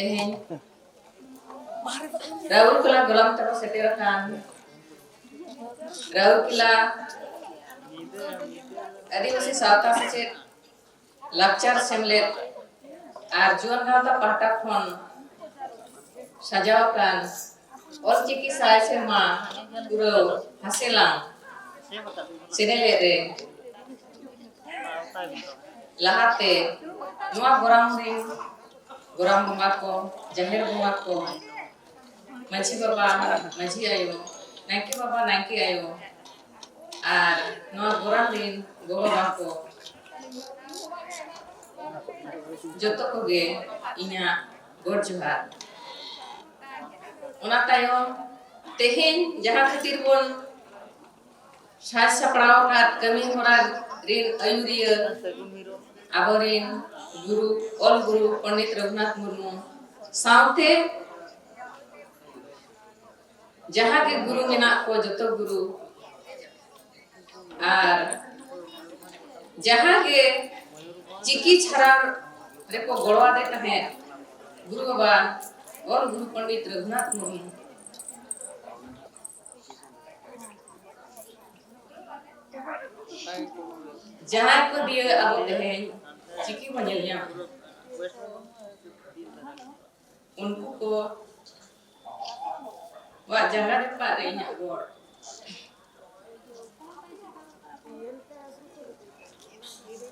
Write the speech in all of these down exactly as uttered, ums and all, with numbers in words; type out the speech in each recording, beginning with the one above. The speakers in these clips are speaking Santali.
ᱛᱮᱦᱮᱧ ᱨᱟᱣᱩᱨᱠᱮᱞᱟ ᱜᱚᱞᱟᱢ ᱛᱮᱠᱚ ᱥᱮᱴᱮᱨ ᱟᱠᱟᱱ ᱨᱟᱣᱩᱨᱠᱮᱞᱟ ᱟᱹᱫᱤᱵᱟᱹᱥᱤ ᱥᱟᱶᱛᱟ ᱥᱮᱪᱮᱫ ᱞᱟᱠᱪᱟᱨ ᱥᱮᱢᱞᱮᱫ ᱟᱨ ᱡᱩᱣᱟᱹᱱ ᱜᱟᱶᱛᱟ ᱯᱟᱦᱴᱟ ᱠᱷᱚᱱ ᱥᱟᱡᱟᱣ ᱟᱠᱟᱱ ᱚᱞᱪᱤᱠᱤ ᱥᱟᱭ ᱥᱮᱨᱢᱟ ᱯᱩᱨᱟᱹᱣ ᱦᱟᱥᱮᱞᱟᱝ ᱥᱮᱱᱮᱞᱮᱫ ᱨᱮ ᱞᱟᱦᱟᱛᱮ ᱱᱚᱣᱟ ᱜᱚᱨᱟᱢ ᱨᱤᱱ ᱜᱚᱨᱟᱢ ᱵᱚᱸᱜᱟ ᱠᱚ, ᱡᱟᱦᱮᱨ ᱵᱚᱸᱜᱟ ᱠᱚ, ᱢᱟᱹᱡᱷᱤ ᱵᱟᱵᱟ, ᱢᱟᱹᱡᱷᱤ ᱟᱭᱳ, ᱱᱟᱭᱠᱮ ᱵᱟᱵᱟ, ᱱᱟᱭᱠᱮ ᱟᱭᱳ, ᱟᱨ ᱱᱚᱣᱟ ᱜᱚᱨᱟᱢ ᱨᱤᱱ ᱜᱚ ᱵᱟᱵᱟ ᱠᱚ, ᱡᱚᱛᱚ ᱠᱚᱜᱮ ᱤᱧᱟᱹᱜ ᱜᱚᱰ ᱡᱚᱦᱟᱨ᱾ ᱚᱱᱟ ᱛᱟᱭᱚᱢ ᱛᱮᱦᱮᱧ ᱡᱟᱦᱟᱸ ᱠᱷᱟᱹᱛᱤᱨ ᱵᱚᱱ ᱥᱟᱡᱽ ᱥᱟᱯᱲᱟᱣ ᱟᱠᱟᱫ ᱠᱟᱹᱢᱤ ᱦᱚᱨᱟ ᱨᱤᱱ ᱟᱹᱭᱩᱨᱤᱭᱟᱹ ᱟᱵᱚᱨᱤᱱ ᱜᱩᱨᱩ, ᱚᱞ ᱜᱩᱨᱩ ᱯᱚᱱᱰᱤᱛ ᱨᱚᱜᱷᱩᱱᱟᱛᱷ ᱢᱩᱨᱢᱩ ᱥᱟᱶᱛᱮ ᱡᱟᱦᱟᱸ ᱜᱮ ᱜᱩᱨᱩ ᱢᱮᱱᱟᱜ ᱠᱚ ᱡᱚᱛᱚ ᱜᱩᱨᱩ, ᱟᱨ ᱡᱟᱦᱟᱸ ᱜᱮ ᱪᱤᱠᱤ ᱪᱷᱟᱨᱟᱣ ᱨᱮᱠᱚ ᱜᱚᱲᱚ ᱟᱫᱮ ᱛᱟᱦᱮᱸᱫ ᱜᱩᱨᱩ ᱵᱟᱵᱟ ᱚᱞ ᱜᱩᱨᱩ ᱯᱚᱱᱰᱤᱛ ᱨᱚᱜᱷᱩᱱᱟᱛᱷ ᱢᱩᱨᱢᱩ, ᱡᱟᱦᱟᱸᱭ ᱠᱚ ᱫᱤᱭᱮ ᱟᱵᱚ ᱛᱮᱦᱮᱧ ᱪᱤᱠᱤ ᱵᱚᱱ ᱧᱮᱞ ᱧᱟᱢ, ᱩᱱᱠᱩ ᱠᱚ ᱣᱟᱜ ᱡᱟᱸᱜᱟ ᱨᱮ ᱯᱟᱜ ᱨᱮ ᱤᱧᱟᱹᱜ ᱜᱚᱲ᱾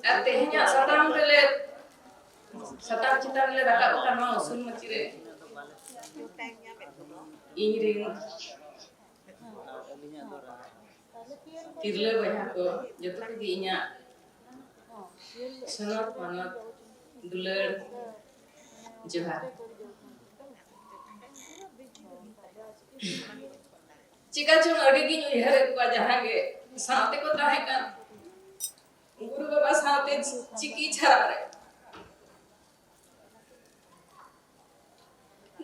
ᱟᱨ ᱛᱮᱦᱮᱧᱟᱜ ᱥᱟᱛᱟᱢ ᱨᱮᱞᱮ, ᱥᱟᱛᱟᱢ ᱪᱮᱛᱟᱱ ᱨᱮᱞᱮ ᱨᱟᱠᱟᱵ ᱟᱠᱟᱱ ᱱᱚᱣᱟ ᱩᱥᱩᱞ ᱢᱟᱹᱪᱤ ᱨᱮ ᱤᱧ ᱨᱤᱱ ᱛᱤᱨᱞᱟᱹ ᱵᱚᱭᱦᱟ ᱠᱚ ᱡᱚᱛᱚ ᱠᱚᱜᱮ ᱤᱧᱟᱹᱜ ᱥᱚᱱᱚᱛ ᱢᱟᱱᱚᱛ ᱫᱩᱞᱟᱹᱲ ᱡᱚᱦᱟᱨ᱾ ᱪᱤᱠᱟ ᱪᱚᱝ ᱟᱹᱰᱤ ᱜᱤᱧ ᱩᱭᱦᱟᱹᱨᱮᱫ ᱠᱚᱣᱟ, ᱡᱟᱦᱟᱸ ᱜᱮ ᱥᱟᱶᱛᱮ ᱠᱚ ᱛᱟᱦᱮᱸ ᱠᱟᱱ ᱜᱩᱨᱩ ᱵᱟᱵᱟ ᱥᱟᱶᱛᱮ ᱪᱤᱠᱤ ᱪᱷᱟᱨᱟᱣ ᱨᱮ᱾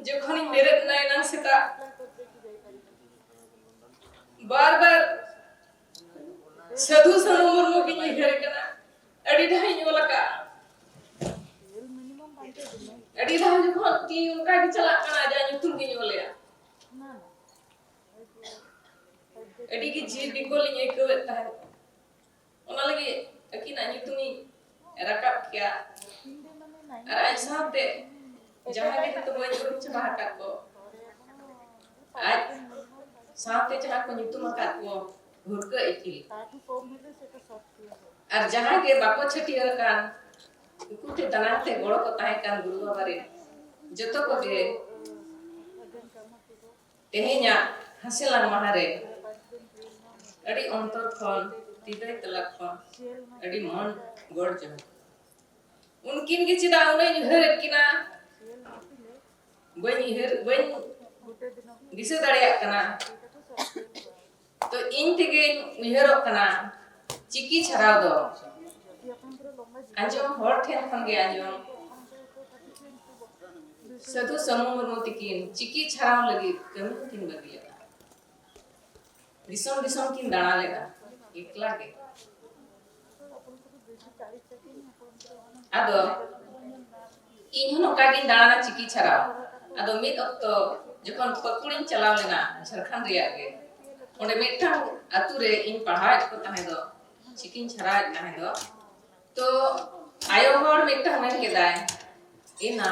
ᱡᱚᱠᱷᱚᱱᱤᱧ ᱵᱮᱨᱮᱫ ᱮᱱᱟ ᱮᱱᱟᱝ ᱥᱮᱛᱟᱜ, ᱵᱟᱨ ᱵᱟᱨ ᱥᱟᱹᱫᱷᱩ ᱥᱟᱹᱱᱩ ᱢᱩᱨᱢᱩ ᱜᱤᱧ ᱩᱭᱦᱟᱹᱨᱮ ᱠᱟᱱᱟ᱾ ᱟᱹᱰᱤ ᱰᱷᱮᱨ ᱤᱧ ᱚᱞ ᱟᱠᱟᱫᱼᱟ᱾ ᱟᱹᱰᱤ ᱞᱟᱦᱟ ᱡᱚᱠᱷᱚᱱ ᱛᱤ ᱚᱱᱠᱟ ᱜᱮ ᱪᱟᱞᱟᱜ ᱠᱟᱱᱟ, ᱟᱡᱟᱜ ᱧᱩᱛᱩᱢ ᱜᱤᱧ ᱚᱞᱮᱜᱼᱟ᱾ ᱟᱹᱰᱤ ᱜᱮ ᱡᱤᱣᱤ ᱵᱤᱠᱚᱞ ᱤᱧ ᱟᱹᱭᱠᱟᱹᱣᱮᱫ ᱛᱟᱦᱮᱸᱫ᱾ ᱚᱱᱟ ᱞᱟᱹᱜᱤᱫ ᱟᱹᱠᱤᱱᱟᱜ ᱧᱩᱛᱩᱢᱤᱧ ᱨᱟᱠᱟᱵ ᱠᱮᱭᱟ᱾ ᱟᱨ ᱟᱡ ᱥᱟᱶᱛᱮ ᱡᱟᱦᱟᱸ ᱜᱮ ᱱᱤᱛᱚᱜ ᱵᱟᱹᱧ ᱩᱨᱩᱢ ᱪᱟᱵᱟ ᱟᱠᱟᱫ ᱠᱚ, ᱟᱡ ᱥᱟᱶᱛᱮ ᱡᱟᱦᱟᱸ ᱠᱚ ᱧᱩᱛᱩᱢ ᱟᱠᱟᱫ ᱠᱚ, ᱵᱷᱩᱨᱠᱟᱹ ᱤᱯᱤᱞ᱾ ᱟᱨ ᱡᱟᱦᱟᱸᱭ ᱜᱮ ᱵᱟᱠᱚ ᱪᱷᱟᱹᱴᱭᱟᱹᱨ ᱟᱠᱟᱱ, ᱩᱱᱠᱩ ᱛᱮ ᱫᱟᱱᱟᱝ ᱛᱮ ᱜᱚᱲᱚ ᱠᱚ ᱛᱟᱦᱮᱸ ᱠᱟᱱ ᱜᱩᱨᱩ ᱵᱟᱵᱟ ᱨᱮ, ᱡᱚᱛᱚ ᱠᱚᱜᱮ ᱛᱮᱦᱮᱧᱟᱜ ᱦᱟᱹᱥᱤᱞᱟᱱ ᱢᱟᱦᱟ ᱨᱮ ᱟᱹᱰᱤ ᱚᱱᱛᱚᱨ ᱠᱷᱚᱱ, ᱦᱨᱤᱫᱚᱭ ᱛᱟᱞᱟ ᱠᱷᱚᱱ ᱟᱹᱰᱤ ᱢᱚᱱ ᱜᱚᱲ ᱡᱚᱦᱟᱨ᱾ ᱩᱱᱠᱤᱱ ᱜᱮ ᱪᱮᱫᱟᱜ ᱩᱱᱟᱹᱜ ᱤᱧ ᱩᱭᱦᱟᱹᱨᱮᱫ ᱠᱤᱱᱟ, ᱵᱟᱹᱧ ᱩᱭᱦᱟᱹᱨ, ᱵᱟᱹᱧ ᱫᱤᱥᱟᱹ ᱫᱟᱲᱮᱭᱟᱜ ᱠᱟᱱᱟ᱾ ᱛᱚ ᱤᱧ ᱛᱮᱜᱮᱧ ᱩᱭᱦᱟᱹᱨᱚᱜ ᱠᱟᱱᱟ, ᱪᱤᱠᱤ ᱪᱷᱟᱨᱟᱣ ᱫᱚ ᱟᱸᱡᱚᱢ, ᱦᱚᱲ ᱴᱷᱮᱱ ᱠᱷᱚᱱ ᱜᱮ ᱟᱸᱡᱚᱢ, ᱥᱟᱹᱫᱷᱩ ᱥᱟᱹᱢᱩ ᱢᱩᱨᱢᱩ ᱛᱤᱠᱤᱱ ᱪᱤᱠᱤ ᱪᱷᱟᱨᱟᱣ ᱞᱟᱹᱜᱤᱫ ᱠᱟᱹᱢᱤ ᱦᱚᱸᱠᱤᱱ ᱵᱟᱹᱜᱤ ᱞᱮᱫᱟ᱾ ᱫᱤᱥᱚᱢ ᱫᱤᱥᱚᱢ ᱠᱤᱱ ᱫᱟᱬᱟ ᱞᱮᱫᱟ ᱮᱠᱞᱟ ᱜᱮ᱾ ᱟᱫᱚ ᱤᱧ ᱦᱚᱸ ᱱᱚᱝᱠᱟ ᱜᱤᱧ ᱫᱟᱬᱟᱱᱟ ᱪᱤᱠᱤ ᱪᱷᱟᱨᱟᱣ᱾ ᱟᱫᱚ ᱢᱤᱫ ᱚᱠᱛᱚ ᱡᱚᱠᱷᱚᱱ ᱯᱟᱹᱠᱩᱲᱤᱧ ᱪᱟᱞᱟᱣ ᱞᱮᱱᱟ, ᱡᱷᱟᱲᱠᱷᱚᱸᱰ ᱨᱮᱭᱟᱜ ᱜᱮ, ᱚᱸᱰᱮ ᱢᱤᱫᱴᱟᱝ ᱟᱛᱳ ᱨᱮ ᱤᱧ ᱯᱟᱲᱦᱟᱣᱮᱫ ᱠᱚ ᱛᱟᱦᱮᱸ ᱫᱚ, ᱪᱤᱠᱤᱧ ᱪᱷᱟᱨᱟᱣᱮᱫ ᱛᱟᱦᱮᱸ ᱫᱚ, ᱛᱚ ᱟᱭᱳ ᱦᱚᱲ ᱢᱤᱫᱴᱟᱝ ᱢᱮᱱ ᱠᱮᱫᱟᱭ, "ᱮᱱᱟ,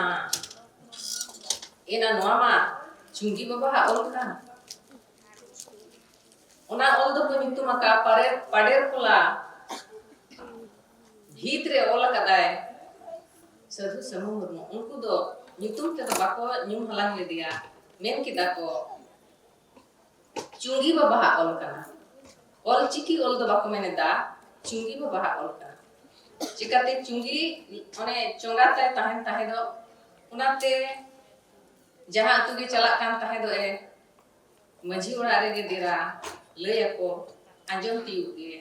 ᱮᱱᱟ, ᱱᱚᱣᱟ ᱢᱟ ᱪᱩᱝᱜᱤ ᱵᱟᱵᱟᱣᱟᱜ ᱚᱞ ᱠᱟᱱ᱾ ᱚᱱᱟ ᱚᱞ ᱫᱚᱠᱚ ᱧᱩᱛᱩᱢ ᱟᱠᱟᱫ ᱯᱟᱨᱮ-, ᱯᱟᱰᱮᱨ ᱠᱚᱞᱟ ᱵᱷᱤᱛ ᱨᱮ ᱚᱞ ᱟᱠᱟᱫᱟᱭ ᱥᱟᱹᱫᱷᱩ ᱥᱟᱹᱢᱩ ᱢᱩᱨᱢᱩ᱾ ᱩᱱᱠᱩ ᱫᱚ ᱧᱩᱛᱩᱢ ᱛᱮᱫᱚ ᱵᱟᱠᱚ ᱧᱩᱢ ᱦᱟᱞᱟᱝ ᱞᱮᱫᱮᱭᱟ, ᱢᱮᱱ ᱠᱮᱫᱟ ᱠᱚ, ᱪᱩᱝᱜᱤ ᱵᱟᱵᱟᱣᱟᱜ ᱚᱞ ᱠᱟᱱᱟ᱾ ᱚᱞ ᱪᱤᱠᱤ ᱚᱞ ᱫᱚ ᱵᱟᱠᱚ ᱢᱮᱱ ᱮᱫᱟ, ᱪᱩᱝᱜᱤ ᱵᱟᱵᱟᱣᱟᱜ ᱚᱞ ᱠᱟᱱᱟ᱾" ᱪᱤᱠᱟᱹᱛᱮ ᱪᱩᱝᱜᱤ ᱚᱱᱮ ᱪᱚᱸᱜᱟ ᱛᱟᱭ ᱛᱟᱦᱮᱱ ᱛᱟᱦᱮᱸ ᱫᱚ, ᱚᱱᱟᱛᱮ ᱡᱟᱦᱟᱸ ᱟᱹᱛᱩ ᱜᱮ ᱪᱟᱞᱟᱜ ᱠᱟᱱ ᱛᱟᱦᱮᱸ ᱫᱚ ᱮ, ᱢᱟᱹᱡᱷᱤ ᱚᱲᱟᱜ ᱨᱮᱜᱮ ᱰᱮᱨᱟ, ᱞᱟᱹᱭ ᱟᱠᱚ, ᱟᱸᱡᱚᱢ ᱛᱤᱭᱳᱜ ᱜᱮ᱾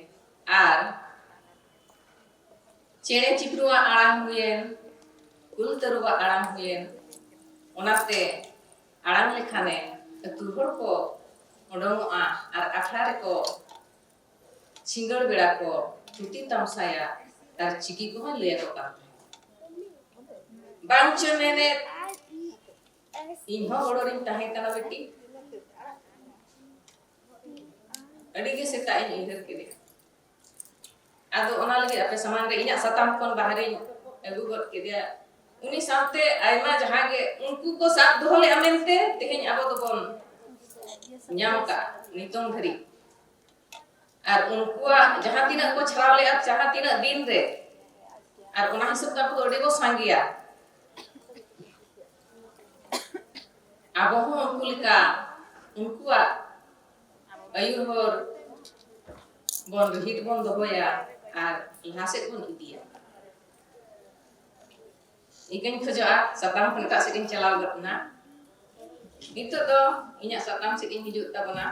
ᱟᱨ ᱪᱮᱬᱮ ᱪᱤᱯᱨᱩᱣᱟᱜ ᱟᱲᱟᱝ ᱦᱩᱭᱮᱱ, ᱠᱩᱞ ᱛᱟᱹᱨᱩᱵᱟᱜ ᱟᱲᱟᱝ ᱦᱩᱭᱮᱱ, ᱚᱱᱟᱛᱮ ᱟᱲᱟᱝ ᱞᱮᱠᱷᱟᱱᱮ ᱟᱹᱛᱩ ᱦᱚᱲ ᱠᱚ ᱚᱰᱚᱝᱚᱜᱼᱟ ᱟᱨ ᱟᱠᱷᱲᱟ ᱨᱮᱠᱚ ᱥᱤᱸᱜᱟᱹᱲ ᱵᱮᱲᱟ ᱠᱚ ᱛᱷᱩᱛᱤ ᱛᱟᱢᱥᱟᱭᱟ ᱟᱨ ᱪᱤᱠᱤ ᱠᱚᱦᱚᱸ ᱞᱟᱹᱭ ᱟᱠᱚ ᱠᱟᱱ ᱛᱟᱦᱮᱸᱫ᱾ ᱵᱟᱝ ᱪᱚ ᱢᱮᱱᱮᱫ, ᱤᱧ ᱦᱚᱸ ᱜᱚᱲᱚ ᱨᱤᱧ ᱛᱟᱦᱮᱸ ᱠᱟᱱᱟ ᱵᱤᱴᱤ᱾ ᱟᱹᱰᱤ ᱜᱮ ᱥᱮᱛᱟᱜ ᱤᱧ ᱩᱭᱦᱟᱹᱨ ᱠᱮᱫᱮᱭᱟ᱾ ᱟᱫᱚ ᱚᱱᱟ ᱞᱟᱹᱜᱤᱫ ᱟᱯᱮ ᱥᱟᱢᱟᱝ ᱨᱮ ᱤᱧᱟᱹᱜ ᱥᱟᱛᱟᱢ ᱠᱷᱚᱱ ᱵᱟᱦᱨᱮᱧ ᱟᱹᱜᱩ ᱜᱚᱫ ᱠᱮᱫᱮᱭᱟ᱾ ᱩᱱᱤ ᱥᱟᱶᱛᱮ ᱟᱭᱢᱟ ᱡᱟᱦᱟᱸ ᱜᱮ ᱩᱱᱠᱩ ᱠᱚ ᱥᱟᱵ ᱫᱚᱦᱚ ᱞᱮᱫᱼᱟ ᱢᱮᱱᱛᱮ ᱛᱮᱦᱮᱧ ᱟᱵᱚ ᱫᱚᱵᱚᱱ ᱧᱟᱢ ᱠᱟᱜᱼᱟ ᱱᱤᱛᱚᱝ ᱫᱷᱟᱹᱨᱤᱡ᱾ ᱟᱨ ᱩᱱᱠᱩᱣᱟᱜ ᱡᱟᱦᱟᱸ ᱛᱤᱱᱟᱹᱜ ᱠᱚ ᱪᱷᱟᱲᱟᱣ ᱞᱮᱫᱼᱟ, ᱡᱟᱦᱟᱸ ᱛᱤᱱᱟᱹᱜ ᱫᱤᱱ ᱨᱮ, ᱟᱨ ᱚᱱᱟ ᱦᱤᱥᱟᱹᱵ ᱛᱮ ᱟᱵᱚ ᱫᱚ ᱟᱹᱰᱤ ᱵᱚ ᱥᱟᱸᱜᱮᱭᱟ᱾ ᱟᱵᱚ ᱦᱚᱸ ᱩᱱᱠᱩ ᱞᱮᱠᱟ ᱩᱱᱠᱩᱣᱟᱜ ᱟᱹᱭᱩᱨ ᱦᱚᱨ ᱵᱚᱱ ᱨᱤᱦᱤᱴ ᱵᱚᱱ ᱫᱚᱦᱚᱭᱟ ᱟᱨ ᱞᱟᱦᱟ ᱥᱮᱫ ᱵᱚᱱ ᱤᱫᱤᱭᱟ᱾ ᱤᱧ ᱠᱷᱚᱡᱚᱜᱼᱟ ᱥᱟᱛᱟᱢ ᱠᱷᱚᱱ ᱮᱴᱟᱜ ᱥᱮᱫ ᱤᱧ ᱪᱟᱞᱟᱣ ᱜᱚᱫ ᱮᱱᱟ᱾ ᱱᱤᱛᱚᱜ ᱫᱚ ᱤᱧᱟᱹᱜ ᱥᱟᱛᱟᱢ ᱥᱮᱫ ᱤᱧ ᱦᱤᱡᱩᱜ ᱛᱟᱵᱚᱱᱟ᱾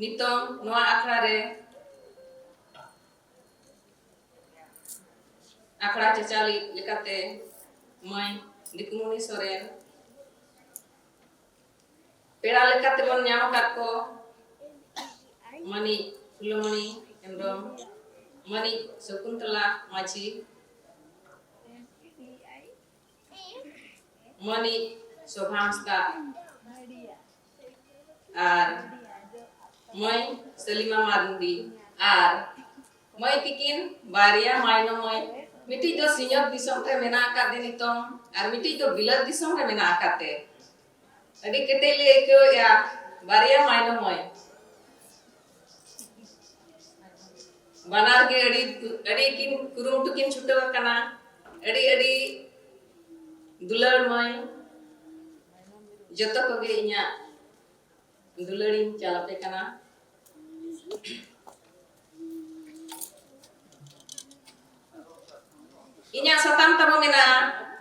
ᱱᱤᱛᱚᱝ ᱱᱚᱣᱟ ᱟᱠᱷᱲᱟ ᱨᱮ ᱟᱠᱷᱲᱟ ᱪᱟᱪᱟᱞᱤᱡ ᱞᱮᱠᱟᱛᱮ ᱢᱟᱹᱭ ᱫᱤᱠᱩᱢᱚᱱᱤ ᱥᱚᱨᱮᱱ, ᱯᱮᱲᱟ ᱞᱮᱠᱟᱛᱮ ᱵᱚᱱ ᱧᱟᱢ ᱟᱠᱟᱫ ᱠᱚ ᱢᱟᱹᱱᱤᱡ ᱯᱷᱩᱞᱚᱢᱚᱱᱤ ᱦᱮᱢᱵᱨᱚᱢ, ᱢᱟᱹᱱᱤᱡ ᱥᱚᱠᱩᱱᱛᱚᱞᱟ ᱢᱟᱹᱡᱷᱤ, ᱢᱟᱹᱱᱤᱡ ᱥᱳᱵᱷᱟ ᱦᱟᱸᱥᱫᱟ ᱟᱨ ᱢᱟᱹᱭ ᱥᱟᱞᱤᱢᱟ ᱢᱟᱨᱰᱤ ᱟᱨ ᱢᱟᱹᱭ ᱛᱤᱠᱤᱱ ᱵᱟᱨᱭᱟ ᱢᱟᱭᱱᱚ ᱢᱟᱹᱭ, ᱢᱤᱫᱴᱤᱡ ᱫᱚ ᱥᱤᱧᱚᱛ ᱫᱤᱥᱚᱢ ᱨᱮ ᱢᱮᱱᱟᱜ ᱟᱠᱟᱫᱮ ᱱᱤᱛᱚᱝ ᱟᱨ ᱢᱤᱫᱴᱤᱡ ᱫᱚ ᱵᱤᱞᱟᱹᱛ ᱫᱤᱥᱚᱢ ᱨᱮ ᱢᱮᱱᱟᱜ ᱟᱠᱟᱫᱮ᱾ ᱟᱹᱰᱤ ᱠᱮᱴᱮᱡ ᱞᱮ ᱟᱹᱭᱠᱟᱹᱣᱮᱫᱼᱟ, ᱵᱟᱨᱭᱟ ᱢᱟᱭᱱᱚ ᱢᱟᱹᱭ᱾ ᱵᱟᱱᱟᱨ ᱜᱮ ᱟᱹᱰᱤ, ᱟᱹᱰᱤ ᱠᱤᱱ ᱠᱩᱨᱩᱢᱩᱴᱩ ᱠᱤᱱ ᱪᱷᱩᱴᱟᱹᱣ ᱟᱠᱟᱱᱟ᱾ ᱟᱹᱰᱤ, ᱟᱹᱰᱤ ᱫᱩᱞᱟᱹᱲ ᱢᱟᱹᱭ, ᱡᱚᱛᱚ ᱠᱚᱜᱮ ᱤᱧᱟᱹᱜ ᱫᱩᱞᱟᱹᱲᱤᱧ ᱪᱟᱞ ᱟᱯᱮ ᱠᱟᱱᱟ᱾ ᱤᱧᱟᱹᱜ ᱥᱟᱛᱟᱢ ᱛᱟᱵᱚ ᱢᱮᱱᱟᱜᱼᱟ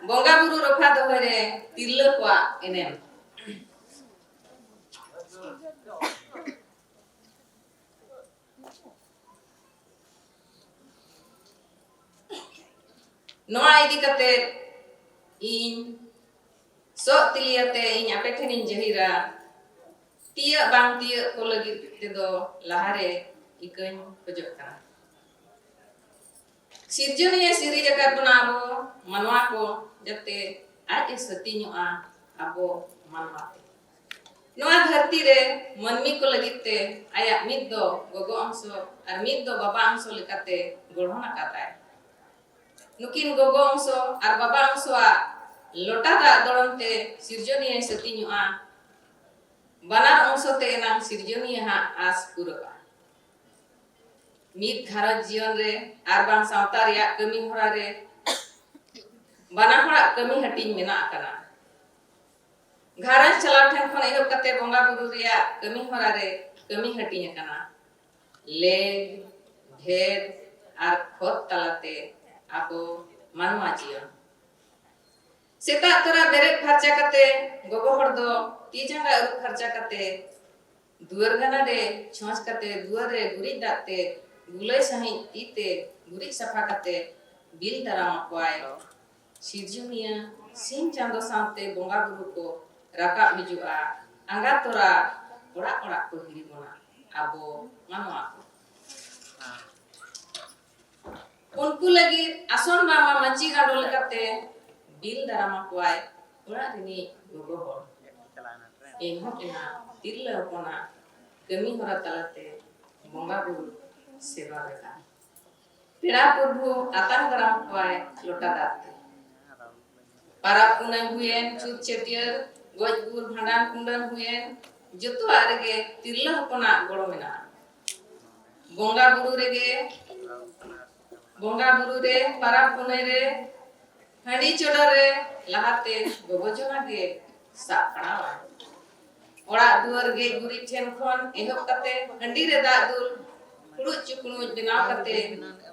ᱵᱚᱸᱜᱟ ᱵᱩᱨᱩ ᱨᱚᱯᱷᱟ ᱫᱚᱦᱚᱭ ᱨᱮ ᱛᱤᱨᱞᱟᱹ ᱠᱚᱣᱟᱜ ᱮᱱᱮᱢ᱾ ᱱᱚᱣᱟ ᱤᱫᱤ ᱠᱟᱛᱮ ᱤᱧ ᱥᱚᱜ ᱛᱤᱞᱤᱭᱟᱛᱮ ᱤᱧ ᱟᱯᱮ ᱴᱷᱮᱱᱤᱧ ᱡᱟᱹᱦᱤᱨᱟ, ᱛᱤᱭᱟᱹᱜ ᱵᱟᱝ ᱛᱤᱭᱟᱹᱜ ᱠᱚ ᱞᱟᱹᱜᱤᱫ ᱛᱮᱫᱚ ᱞᱟᱦᱟᱨᱮ ᱤᱠᱟᱹᱧ ᱠᱷᱚᱡᱚᱜ ᱠᱟᱱᱟ᱾ ᱥᱤᱨᱡᱚᱱᱤᱭᱟᱹ ᱥᱤᱨᱤᱡ ᱟᱠᱟᱫ ᱵᱚᱱᱟ ᱟᱵᱚ ᱢᱟᱱᱣᱟ ᱠᱚ, ᱡᱟᱛᱮ ᱟᱡ ᱮ ᱥᱟᱹᱛᱤᱧᱚᱜᱼᱟ ᱟᱵᱚ ᱢᱟᱱᱣᱟ ᱛᱮ᱾ ᱱᱚᱣᱟ ᱫᱷᱟᱹᱨᱛᱤ ᱨᱮ ᱢᱟᱹᱱᱢᱤ ᱠᱚ ᱞᱟᱹᱜᱤᱫ ᱛᱮ ᱟᱭᱟᱜ ᱢᱤᱫ ᱫᱚ ᱜᱚᱜᱚ ᱚᱝᱥᱚ ᱟᱨ ᱢᱤᱫ ᱫᱚ ᱵᱟᱵᱟ ᱚᱝᱥᱚ ᱞᱮᱠᱟᱛᱮ ᱜᱚᱲᱦᱚᱱ ᱟᱠᱟᱫᱟᱭ᱾ ᱱᱩᱠᱤᱱ ᱜᱚᱜᱚ ᱚᱝᱥᱚ ᱟᱨ ᱵᱟᱵᱟ ᱚᱝᱥᱚᱣᱟᱜ ᱞᱚᱴᱟ ᱫᱟᱜ ᱫᱚᱲᱚᱢ ᱛᱮ ᱥᱤᱨᱡᱚᱱᱤᱭᱟᱹᱭ ᱥᱟᱹᱛᱤᱧᱚᱜᱼᱟ᱾ ᱵᱟᱱᱟᱨ ᱚᱝᱥᱚ ᱛᱮ ᱮᱱᱟᱝ ᱥᱤᱨᱡᱚᱱᱤᱭᱟᱹ ᱦᱟᱸᱜ ᱟᱸᱥ ᱯᱩᱨᱟᱹᱜᱼᱟ᱾ ᱢᱤᱫ ᱜᱷᱟᱨᱚᱸᱡᱽ ᱡᱤᱭᱚᱱ ᱨᱮ ᱟᱨ ᱵᱟᱝ ᱥᱟᱶᱛᱟ ᱨᱮᱭᱟᱜ ᱠᱟᱹᱢᱤ ᱦᱚᱨᱟ ᱨᱮ ᱵᱟᱱᱟ ᱦᱚᱲᱟᱜ ᱠᱟᱹᱢᱤ ᱦᱟᱹᱴᱤᱧ ᱢᱮᱱᱟᱜ ᱟᱠᱟᱱᱟ᱾ ᱜᱷᱟᱨᱚᱸᱡᱽ ᱪᱟᱞᱟᱣ ᱴᱷᱮᱱ ᱠᱷᱚᱱ ᱮᱦᱚᱵ ᱠᱟᱛᱮ ᱵᱚᱸᱜᱟ ᱵᱩᱨᱩ ᱨᱮᱭᱟᱜ ᱠᱟᱹᱢᱤ ᱦᱚᱨᱟ ᱨᱮ ᱠᱟᱹᱢᱤ ᱦᱟᱹᱴᱤᱧ ᱟᱠᱟᱱᱟ᱾ ᱞᱮᱜ, ᱵᱷᱮᱫ ᱟᱨ ᱠᱷᱚᱛ ᱛᱟᱞᱟᱛᱮ ᱟᱵᱚ ᱢᱟᱱᱣᱟ ᱡᱤᱭᱚᱱ᱾ ᱥᱮᱛᱟᱜ ᱛᱚᱨᱟ ᱵᱮᱨᱮᱫ ᱯᱷᱟᱨᱪᱟ ᱠᱟᱛᱮ ᱜᱚᱜᱚ ᱦᱚᱲ ᱫᱚ ᱛᱤ ᱡᱟᱸᱜᱟ ᱟᱹᱨᱩᱵ ᱯᱷᱟᱨᱪᱟ ᱠᱟᱛᱮ ᱫᱩᱣᱟᱹᱨ ᱜᱟᱱᱟ ᱨᱮ ᱪᱷᱚᱸᱪ ᱠᱟᱛᱮ ᱫᱩᱣᱟᱹᱨ ᱨᱮ ᱜᱩᱨᱤᱡ ᱫᱟᱜ ᱛᱮ ᱜᱩᱞᱟᱹᱭ ᱥᱟᱺᱦᱤᱡ ᱛᱤ ᱛᱮ ᱜᱩᱨᱤᱡ ᱥᱟᱯᱷᱟ ᱠᱟᱛᱮ ᱵᱤᱞ ᱫᱟᱨᱟᱢ ᱟᱠᱚᱣᱟᱭ᱾ ᱥᱤᱨᱡᱚᱱᱤᱭᱟᱹ ᱥᱤᱧ ᱪᱟᱸᱫᱚ ᱥᱟᱶᱛᱮ ᱵᱚᱸᱜᱟ ᱵᱩᱨᱩ ᱠᱚ ᱨᱟᱠᱟᱵ ᱦᱤᱡᱩᱜᱼᱟ᱾ ᱟᱸᱜᱟ ᱛᱚᱨᱟ ᱚᱲᱟᱜ ᱚᱲᱟᱜ ᱠᱚ ᱦᱤᱨᱤ ᱵᱚᱱᱟ ᱟᱵᱚ ᱢᱟᱱᱣᱟ ᱠᱚ᱾ ᱩᱱᱠᱩ ᱞᱟᱹᱜᱤᱫ ᱟᱥᱚᱱ ᱨᱟᱢᱟ ᱢᱟᱹᱪᱤ ᱜᱟᱸᱰᱚ ᱞᱮᱠᱟᱛᱮ ᱵᱤᱞ ᱫᱟᱨᱟᱢ ᱟᱠᱚᱣᱟᱭ ᱚᱲᱟᱜ ᱨᱤᱱᱤᱡ ᱜᱚᱜᱚ ᱦᱚᱲ᱾ ᱮᱱᱦᱚᱸ ᱮᱱᱟ ᱛᱤᱨᱞᱟᱹ ᱦᱚᱯᱚᱱᱟᱜ ᱠᱟᱹᱢᱤ ᱦᱚᱨᱟ ᱛᱟᱞᱟᱛᱮ ᱵᱚᱸᱜᱟ ᱵᱩᱨᱩ ᱥᱮᱵᱟ ᱞᱮᱠᱟ᱾ ᱯᱮᱲᱟ ᱯᱨᱚᱵᱷᱩ ᱟᱛᱟᱝ ᱫᱟᱨᱟᱢ ᱠᱚᱣᱟᱭ ᱞᱚᱴᱟ ᱫᱟᱜ ᱛᱮ᱾ ᱯᱟᱨᱟᱵᱽ ᱯᱩᱱᱟᱹᱭ ᱦᱩᱭᱮᱱ, ᱪᱷᱩᱛ ᱪᱷᱟᱹᱴᱭᱟᱹᱨ, ᱜᱚᱡ ᱜᱩᱨ, ᱵᱷᱟᱸᱰᱟᱱ ᱠᱩᱸᱰᱟᱹᱱ ᱦᱩᱭᱮᱱ, ᱡᱚᱛᱚᱣᱟᱜ ᱨᱮᱜᱮ ᱛᱤᱨᱞᱟᱹ ᱦᱚᱯᱚᱱᱟᱜ ᱜᱚᱲᱚ ᱢᱮᱱᱟᱜᱼᱟ᱾ ᱵᱚᱸᱜᱟ ᱵᱩᱨᱩ ᱨᱮᱜᱮ, ᱵᱚᱸᱜᱟ ᱵᱩᱨᱩ ᱨᱮ, ᱯᱟᱨᱟᱵᱽ ᱯᱩᱱᱟᱹᱭ ᱨᱮ, ᱦᱟᱺᱰᱤ ᱪᱚᱰᱚᱨ ᱨᱮ ᱞᱟᱦᱟᱛᱮ ᱜᱚᱜᱚ ᱡᱚᱱᱟ ᱜᱮ ᱥᱟᱯᱲᱟᱣᱟ᱾ ᱚᱲᱟᱜ ᱫᱩᱣᱟᱹᱨ ᱜᱮᱡ ᱜᱩᱨᱤᱡ ᱴᱷᱮᱱ ᱠᱷᱚᱱ ᱮᱦᱚᱵ ᱠᱟᱛᱮ ᱦᱟᱺᱰᱤ ᱨᱮ ᱫᱟᱜ ᱫᱩᱞ, ᱯᱷᱩᱲᱩᱜ ᱪᱩᱠᱲᱩᱡ ᱵᱮᱱᱟᱣ ᱠᱟᱛᱮ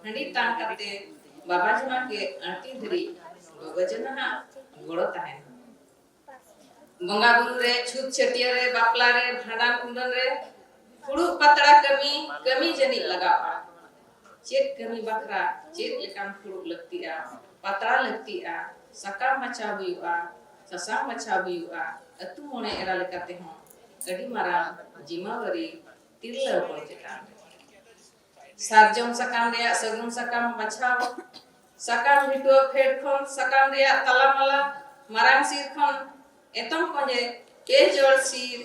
ᱦᱟᱺᱰᱤ ᱛᱟᱝ ᱠᱟᱛᱮ ᱵᱟᱵᱟ ᱡᱚᱱᱟ ᱜᱮ ᱟᱹᱴᱤ ᱫᱷᱟᱹᱨᱤᱡ ᱜᱚᱜᱚ ᱡᱚᱱᱟ ᱦᱟᱜ ᱜᱚᱲᱚ ᱛᱟᱦᱮᱱᱟ᱾ ᱵᱚᱸᱜᱟ ᱵᱩᱨᱩ ᱨᱮ, ᱪᱷᱩᱛ ᱪᱷᱟᱹᱴᱭᱟᱹᱨ ᱨᱮ, ᱵᱟᱯᱞᱟ ᱨᱮ, ᱵᱷᱟᱸᱰᱟᱱ ᱠᱩᱸᱰᱟᱹᱱ ᱨᱮ ᱯᱷᱩᱲᱩᱜ ᱯᱟᱛᱲᱟ ᱠᱟᱹᱢᱤ, ᱠᱟᱹᱢᱤ ᱡᱟᱹᱱᱤᱡ ᱞᱟᱜᱟᱜᱼᱟ᱾ ᱪᱮᱫ ᱠᱟᱹᱢᱤ ᱵᱟᱠᱷᱨᱟ ᱪᱮᱫ ᱞᱮᱠᱟᱱ ᱯᱷᱩᱲᱩᱜ ᱞᱟᱹᱠᱛᱤᱜᱼᱟ, ᱯᱟᱛᱲᱟ ᱞᱟᱹᱠᱛᱤᱜᱼᱟ, ᱥᱟᱠᱟᱢ ᱵᱟᱪᱷᱟᱣ ᱦᱩᱭᱩᱜᱼᱟ, ᱥᱟᱥᱟᱝ ᱵᱟᱪᱷᱟᱣ ᱦᱩᱭᱩᱜᱼᱟ᱾ ᱟᱹᱛᱩ ᱢᱚᱬᱮ ᱮᱨᱟ ᱞᱮᱠᱟᱛᱮ ᱦᱚᱸ ᱟᱹᱰᱤ ᱢᱟᱨᱟᱝ ᱡᱤᱢᱟᱣᱟᱨᱤ ᱛᱤᱨᱞᱟᱹ ᱦᱚᱯᱚᱱ ᱪᱮᱛᱟᱱ ᱨᱮ᱾ ᱥᱟᱨᱡᱚᱢ ᱥᱟᱠᱟᱢ ᱨᱮᱭᱟᱜ ᱥᱟᱹᱜᱩᱱ ᱥᱟᱠᱟᱢ ᱵᱟᱪᱷᱟᱣ, ᱥᱟᱠᱟᱢ ᱵᱷᱤᱴᱩᱣᱟᱹ ᱯᱷᱮᱰ ᱠᱷᱚᱱ ᱥᱟᱠᱟᱢ ᱨᱮᱭᱟᱜ ᱛᱟᱞᱟ ᱢᱟᱞᱟ, ᱢᱟᱨᱟᱝ ᱥᱤᱨ ᱠᱷᱚᱱ ᱮᱛᱚᱢ ᱠᱚᱸᱡᱮ, ᱯᱮ ᱡᱚᱲ ᱥᱤᱨ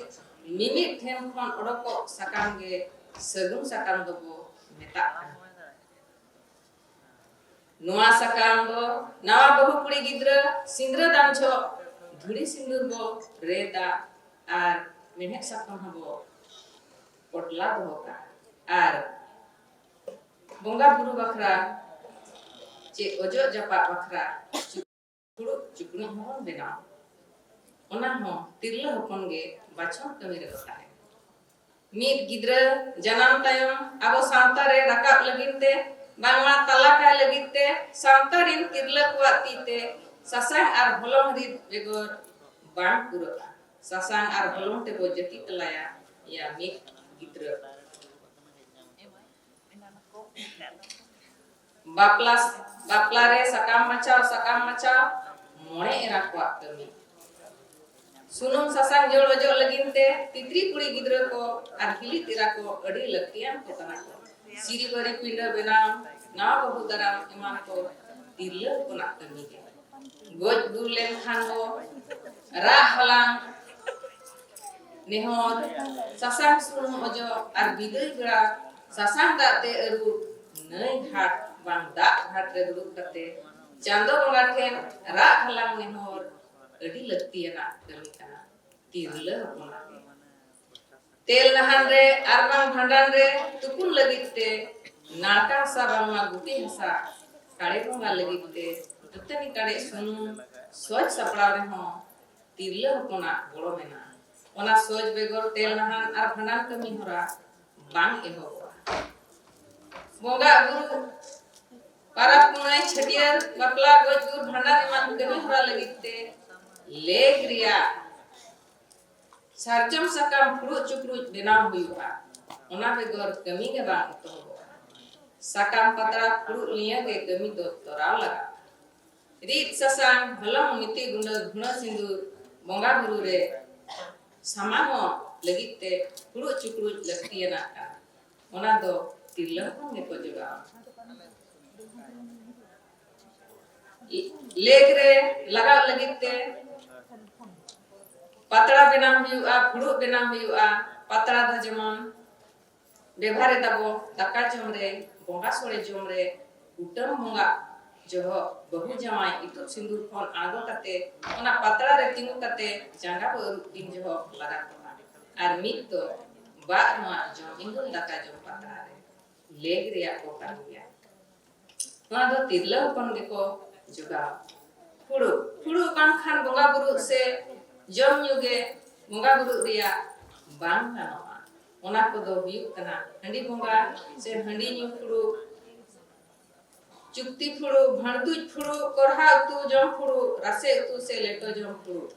ᱢᱤᱢᱤᱫ ᱴᱷᱮᱱ ᱠᱷᱚᱱ ᱚᱰᱚᱠᱚᱜ ᱥᱟᱠᱟᱢ ᱜᱮ ᱥᱟᱹᱜᱩᱱ ᱥᱟᱠᱟᱢ ᱫᱚᱵᱚ ᱢᱮᱛᱟᱜ ᱠᱟᱱᱟ᱾ ᱱᱚᱣᱟ ᱥᱟᱠᱟᱢ ᱫᱚ ᱱᱟᱣᱟ ᱵᱟᱹᱦᱩ ᱠᱩᱲᱤ ᱜᱤᱫᱽᱨᱟᱹ ᱥᱤᱸᱫᱽᱨᱟᱹ ᱫᱟᱱ ᱡᱚᱦᱚᱜ ᱫᱷᱩᱲᱤ ᱥᱤᱸᱫᱩᱨ ᱵᱚ ᱨᱮᱫᱟ ᱟᱨ ᱢᱮᱲᱦᱮᱫ ᱥᱟᱠᱟᱢ ᱦᱚᱸᱵᱚ ᱯᱚᱴᱞᱟ ᱫᱚᱦᱚ ᱠᱟᱜᱼᱟ᱾ ᱟᱨ ᱵᱚᱸᱜᱟ ᱵᱩᱨᱩ ᱵᱟᱠᱷᱨᱟ ᱪᱮ ᱚᱡᱚᱜ ᱡᱟᱯᱟᱜ ᱵᱟᱠᱷᱨᱟ ᱯᱷᱩᱲᱩᱜ ᱪᱩᱠᱲᱩᱡ ᱦᱚᱸᱵᱚᱱ ᱵᱮᱱᱟᱣᱟ᱾ ᱚᱱᱟ ᱦᱚᱸ ᱛᱤᱨᱞᱟᱹ ᱦᱚᱯᱚᱱ ᱜᱮ ᱵᱟᱪᱷᱚᱱ ᱠᱟᱹᱢᱤ ᱨᱮᱫᱚ ᱛᱟᱦᱮᱱᱟ᱾ ᱢᱤᱫ ᱜᱤᱫᱽᱨᱟᱹ ᱡᱟᱱᱟᱢ ᱛᱟᱭᱚᱢ ᱟᱵᱚ ᱥᱟᱶᱛᱟ ᱨᱮ ᱨᱟᱠᱟᱵ ᱞᱟᱹᱜᱤᱫ ᱛᱮ, ᱵᱟᱝᱢᱟ ᱛᱟᱞᱟ ᱠᱟᱭ ᱞᱟᱹᱜᱤᱫ ᱛᱮ ᱥᱟᱶᱛᱟ ᱨᱤᱱ ᱛᱤᱨᱞᱟᱹ ᱠᱚᱣᱟᱜ ᱛᱤ ᱛᱮ ᱥᱟᱥᱟᱝ ᱟᱨ ᱦᱚᱞᱚᱝ ᱨᱤᱫ ᱵᱮᱜᱚᱨ ᱵᱟᱝ ᱯᱩᱨᱟᱹᱜᱼᱟ᱾ ᱥᱟᱥᱟᱝ ᱟᱨ ᱦᱚᱞᱚᱝ ᱛᱮᱵᱚ ᱡᱟᱹᱛᱤ ᱛᱟᱞᱟᱭᱟ ᱭᱟ ᱢᱤᱫ ᱜᱤᱫᱽᱨᱟᱹ᱾ ᱵᱟᱯᱞᱟ, ᱵᱟᱯᱞᱟ ᱨᱮ ᱥᱟᱠᱟᱢ ᱵᱟᱪᱷᱟᱣ, ᱥᱟᱠᱟᱢ ᱵᱟᱪᱷᱟᱣ ᱢᱚᱬᱮ ᱮᱨᱟ ᱠᱚᱣᱟᱜ ᱠᱟᱹᱢᱤ᱾ ᱥᱩᱱᱩᱢ ᱥᱟᱥᱟᱝ ᱡᱚᱲ ᱚᱡᱚᱜ ᱞᱟᱹᱜᱤᱫ ᱛᱮ ᱛᱤᱛᱨᱤ ᱠᱩᱲᱤ ᱜᱤᱫᱽᱨᱟᱹ ᱠᱚ ᱟᱨ ᱦᱤᱞᱤ ᱛᱮᱨᱟ ᱠᱚ ᱟᱹᱰᱤ ᱞᱟᱹᱠᱛᱤᱭᱟᱱ ᱠᱚ ᱠᱟᱱᱟ ᱠᱚ᱾ ᱥᱤᱨᱤ ᱵᱟᱹᱨᱤ ᱯᱤᱸᱰᱟᱹ ᱵᱮᱱᱟᱣ, ᱱᱟᱣᱟ ᱵᱟᱹᱦᱩ ᱫᱟᱨᱟᱢ ᱮᱢᱟᱱ ᱠᱚ ᱛᱤᱨᱞᱟᱹ ᱦᱚᱯᱚᱱᱟᱜ ᱠᱟᱹᱢᱤ ᱜᱮ᱾ ᱜᱚᱡ ᱜᱩᱨ ᱞᱮᱱᱠᱷᱟᱱ ᱵᱚ ᱨᱟᱜ ᱦᱟᱞᱟᱝ, ᱱᱮᱦᱚᱨ, ᱥᱟᱥᱟᱝ ᱥᱩᱱᱩᱢ ᱚᱡᱚᱜ ᱟᱨ ᱵᱤᱫᱟᱹᱭ ᱵᱮᱲᱟ ᱥᱟᱥᱟᱝ ᱫᱟᱜ ᱛᱮ ᱟᱹᱨᱩᱵ, ᱱᱟᱹᱭ ᱜᱷᱟᱴ ᱵᱟᱝ ᱫᱟᱜ ᱜᱷᱟᱴ ᱨᱮ ᱫᱩᱲᱩᱵ ᱠᱟᱛᱮ ᱪᱟᱸᱫᱚ ᱵᱚᱸᱜᱟ ᱴᱷᱮᱱ ᱨᱟᱜ ᱦᱟᱞᱟᱝ ᱱᱮᱦᱚᱨ ᱟᱹᱰᱤ ᱞᱟᱹᱠᱛᱤᱭᱟᱱᱟᱜ ᱠᱟᱹᱢᱤ ᱠᱟᱱᱟ ᱛᱤᱨᱞᱟᱹ ᱦᱚᱯᱚᱱᱟᱜ ᱜᱮ᱾ ᱛᱮᱞ ᱱᱟᱦᱟᱱ ᱨᱮ ᱟᱨ ᱵᱟᱝ ᱵᱷᱟᱸᱰᱟᱱ ᱨᱮ ᱛᱩᱯᱩᱱ ᱞᱟᱹᱜᱤᱫ ᱛᱮ ᱱᱟᱲᱠᱟ ᱦᱟᱥᱟ ᱵᱟᱝᱢᱟ ᱜᱩᱴᱤ ᱦᱟᱥᱟ, ᱠᱟᱲᱮ ᱵᱚᱸᱜᱟ ᱞᱟᱹᱜᱤᱫ ᱛᱮ ᱫᱟᱹᱛᱟᱹᱱᱤ ᱠᱟᱲᱮ ᱥᱩᱱᱩᱢ ᱥᱚᱡᱽ ᱥᱟᱯᱲᱟᱣ ᱨᱮᱦᱚᱸ ᱛᱤᱨᱞᱟᱹ ᱦᱚᱯᱚᱱᱟᱜ ᱜᱚᱲᱚ ᱢᱮᱱᱟᱜᱼᱟ᱾ ᱚᱱᱟ ᱥᱚᱡᱽ ᱵᱮᱜᱚᱨ ᱛᱮᱞ ᱱᱟᱦᱟᱱ ᱟᱨ ᱵᱷᱟᱸᱰᱟᱱ ᱠᱟᱹᱢᱤ ᱦᱚᱨᱟ ᱵᱟᱝ ᱮᱦᱚᱵᱚᱜᱼᱟ᱾ ᱵᱚᱸᱜᱟ ᱵᱩᱨᱩ, ᱯᱟᱨᱟᱵᱽ ᱯᱩᱱᱟᱹᱭ, ᱪᱷᱟᱹᱴᱭᱟᱹᱨ, ᱵᱟᱯᱞᱟ, ᱜᱚᱡ ᱜᱩᱨ, ᱵᱷᱟᱸᱰᱟᱱ ᱮᱢᱟᱱ ᱠᱟᱹᱢᱤ ᱦᱚᱨᱟ ᱞᱟᱹᱜᱤᱫ ᱛᱮ ᱞᱮᱜᱽ ᱨᱮᱭᱟᱜ ᱥᱟᱨᱡᱚᱢ ᱥᱟᱠᱟᱢ ᱯᱷᱩᱲᱩᱜ ᱪᱩᱯᱲᱩᱡ ᱵᱮᱱᱟᱣ ᱦᱩᱭᱩᱜᱼᱟ᱾ ᱚᱱᱟ ᱵᱮᱜᱚᱨ ᱠᱟᱹᱢᱤ ᱜᱮ ᱵᱟᱝ ᱮᱛᱚᱦᱚᱵᱚᱜᱼᱟ᱾ ᱥᱟᱠᱟᱢ ᱯᱟᱛᱲᱟ ᱯᱷᱩᱲᱩᱜ ᱱᱤᱭᱟᱹ ᱜᱮ ᱠᱟᱹᱢᱤ ᱫᱚ ᱛᱚᱨᱟᱣ ᱞᱟᱜᱟᱜᱼᱟ᱾ ᱨᱤᱫ ᱥᱟᱥᱟᱝ, ᱦᱚᱞᱚᱝ, ᱢᱤᱛᱤ ᱜᱩᱸᱰᱟᱹ, ᱫᱷᱩᱬᱟᱹ ᱥᱤᱸᱫᱩᱨ, ᱵᱚᱸᱜᱟ ᱵᱩᱨᱩ ᱨᱮ ᱥᱟᱢᱟᱝᱚᱜ ᱞᱟᱹᱜᱤᱫ ᱛᱮ ᱯᱷᱩᱲᱩᱜ ᱪᱩᱯᱲᱩᱡ ᱞᱟᱹᱠᱛᱤᱭᱟᱱᱟᱜ ᱠᱟᱱᱟ᱾ ᱚᱱᱟ ᱫᱚ ᱛᱤᱨᱞᱟᱹ ᱦᱚᱯᱚᱱ ᱜᱮᱠᱚ ᱡᱚᱜᱟᱣᱟ᱾ ᱞᱮᱠ ᱨᱮ ᱞᱟᱜᱟᱣ ᱞᱟᱹᱜᱤᱫ ᱛᱮ ᱯᱟᱛᱲᱟ ᱵᱮᱱᱟᱣ ᱦᱩᱭᱩᱜᱼᱟ, ᱯᱷᱩᱲᱩᱜ ᱵᱮᱱᱟᱣ ᱦᱩᱭᱩᱜᱼᱟ᱾ ᱯᱟᱛᱲᱟ ᱫᱚ ᱡᱮᱢᱚᱱ ᱵᱮᱵᱷᱟᱨ ᱮᱫᱟ ᱵᱚ ᱫᱟᱠᱟ ᱡᱚᱢ ᱨᱮ, ᱵᱚᱸᱜᱟ ᱥᱚᱲᱮ ᱡᱚᱢ ᱨᱮ, ᱠᱩᱴᱟᱹᱢ ᱵᱚᱸᱜᱟ ᱡᱚᱦᱚᱜ ᱵᱟᱹᱦᱩ ᱡᱟᱶᱟᱭ ᱤᱛᱩᱫ ᱥᱤᱸᱫᱩᱨ ᱠᱷᱚᱱ ᱟᱬᱜᱚ ᱠᱟᱛᱮ ᱚᱱᱟ ᱯᱟᱛᱲᱟ ᱨᱮ ᱛᱤᱸᱜᱩ ᱠᱟᱛᱮ ᱡᱟᱸᱜᱟ ᱵᱚ ᱟᱹᱨᱩᱵ ᱛᱤᱱ ᱡᱚᱦᱚᱜ ᱞᱟᱜᱟ ᱠᱚᱜᱼᱟ᱾ ᱟᱨ ᱢᱤᱫ ᱫᱚ ᱵᱟᱜ ᱱᱚᱣᱟ ᱡᱚᱢ ᱤᱸᱫᱩᱞ ᱫᱟᱠᱟ ᱡᱚᱢ ᱯᱟᱛᱲᱟ ᱨᱮ ᱞᱮᱠ ᱨᱮᱭᱟᱜ ᱠᱚ ᱠᱟᱹᱢᱤᱭᱟ᱾ ᱱᱚᱣᱟ ᱫᱚ ᱛᱤᱨᱞᱟᱹ ᱦᱚᱯᱚᱱ ᱜᱮᱠᱚ ᱡᱚᱜᱟᱣᱟ᱾ ᱯᱷᱩᱲᱩᱜ, ᱯᱷᱩᱲᱩᱜ ᱵᱟᱝᱠᱷᱟᱱ ᱵᱚᱸᱜᱟ ᱵᱩᱨᱩ ᱥᱮ ᱡᱚᱢ ᱧᱩ ᱜᱮ ᱵᱚᱸᱜᱟ ᱵᱩᱨᱩ ᱨᱮᱭᱟᱜ ᱵᱟᱝ ᱜᱟᱱᱚᱜᱼᱟ᱾ ᱚᱱᱟ ᱠᱚᱫᱚ ᱦᱩᱭᱩᱜ ᱠᱟᱱᱟ ᱦᱟᱺᱰᱤ ᱵᱚᱸᱜᱟ ᱥᱮ ᱦᱟᱺᱰᱤ ᱧᱩ ᱯᱷᱩᱲᱩᱜ, ᱪᱩᱠᱛᱤ ᱯᱷᱩᱲᱩᱜ, ᱵᱷᱟᱹᱲᱫᱩᱡ ᱯᱷᱩᱲᱩᱜ, ᱠᱚᱨᱦᱟ ᱩᱛᱩ ᱡᱚᱢ ᱯᱷᱩᱲᱩᱜ, ᱨᱟᱥᱮ ᱩᱛᱩ ᱥᱮ ᱞᱮᱴᱚ ᱡᱚᱢ ᱯᱷᱩᱲᱩᱜ᱾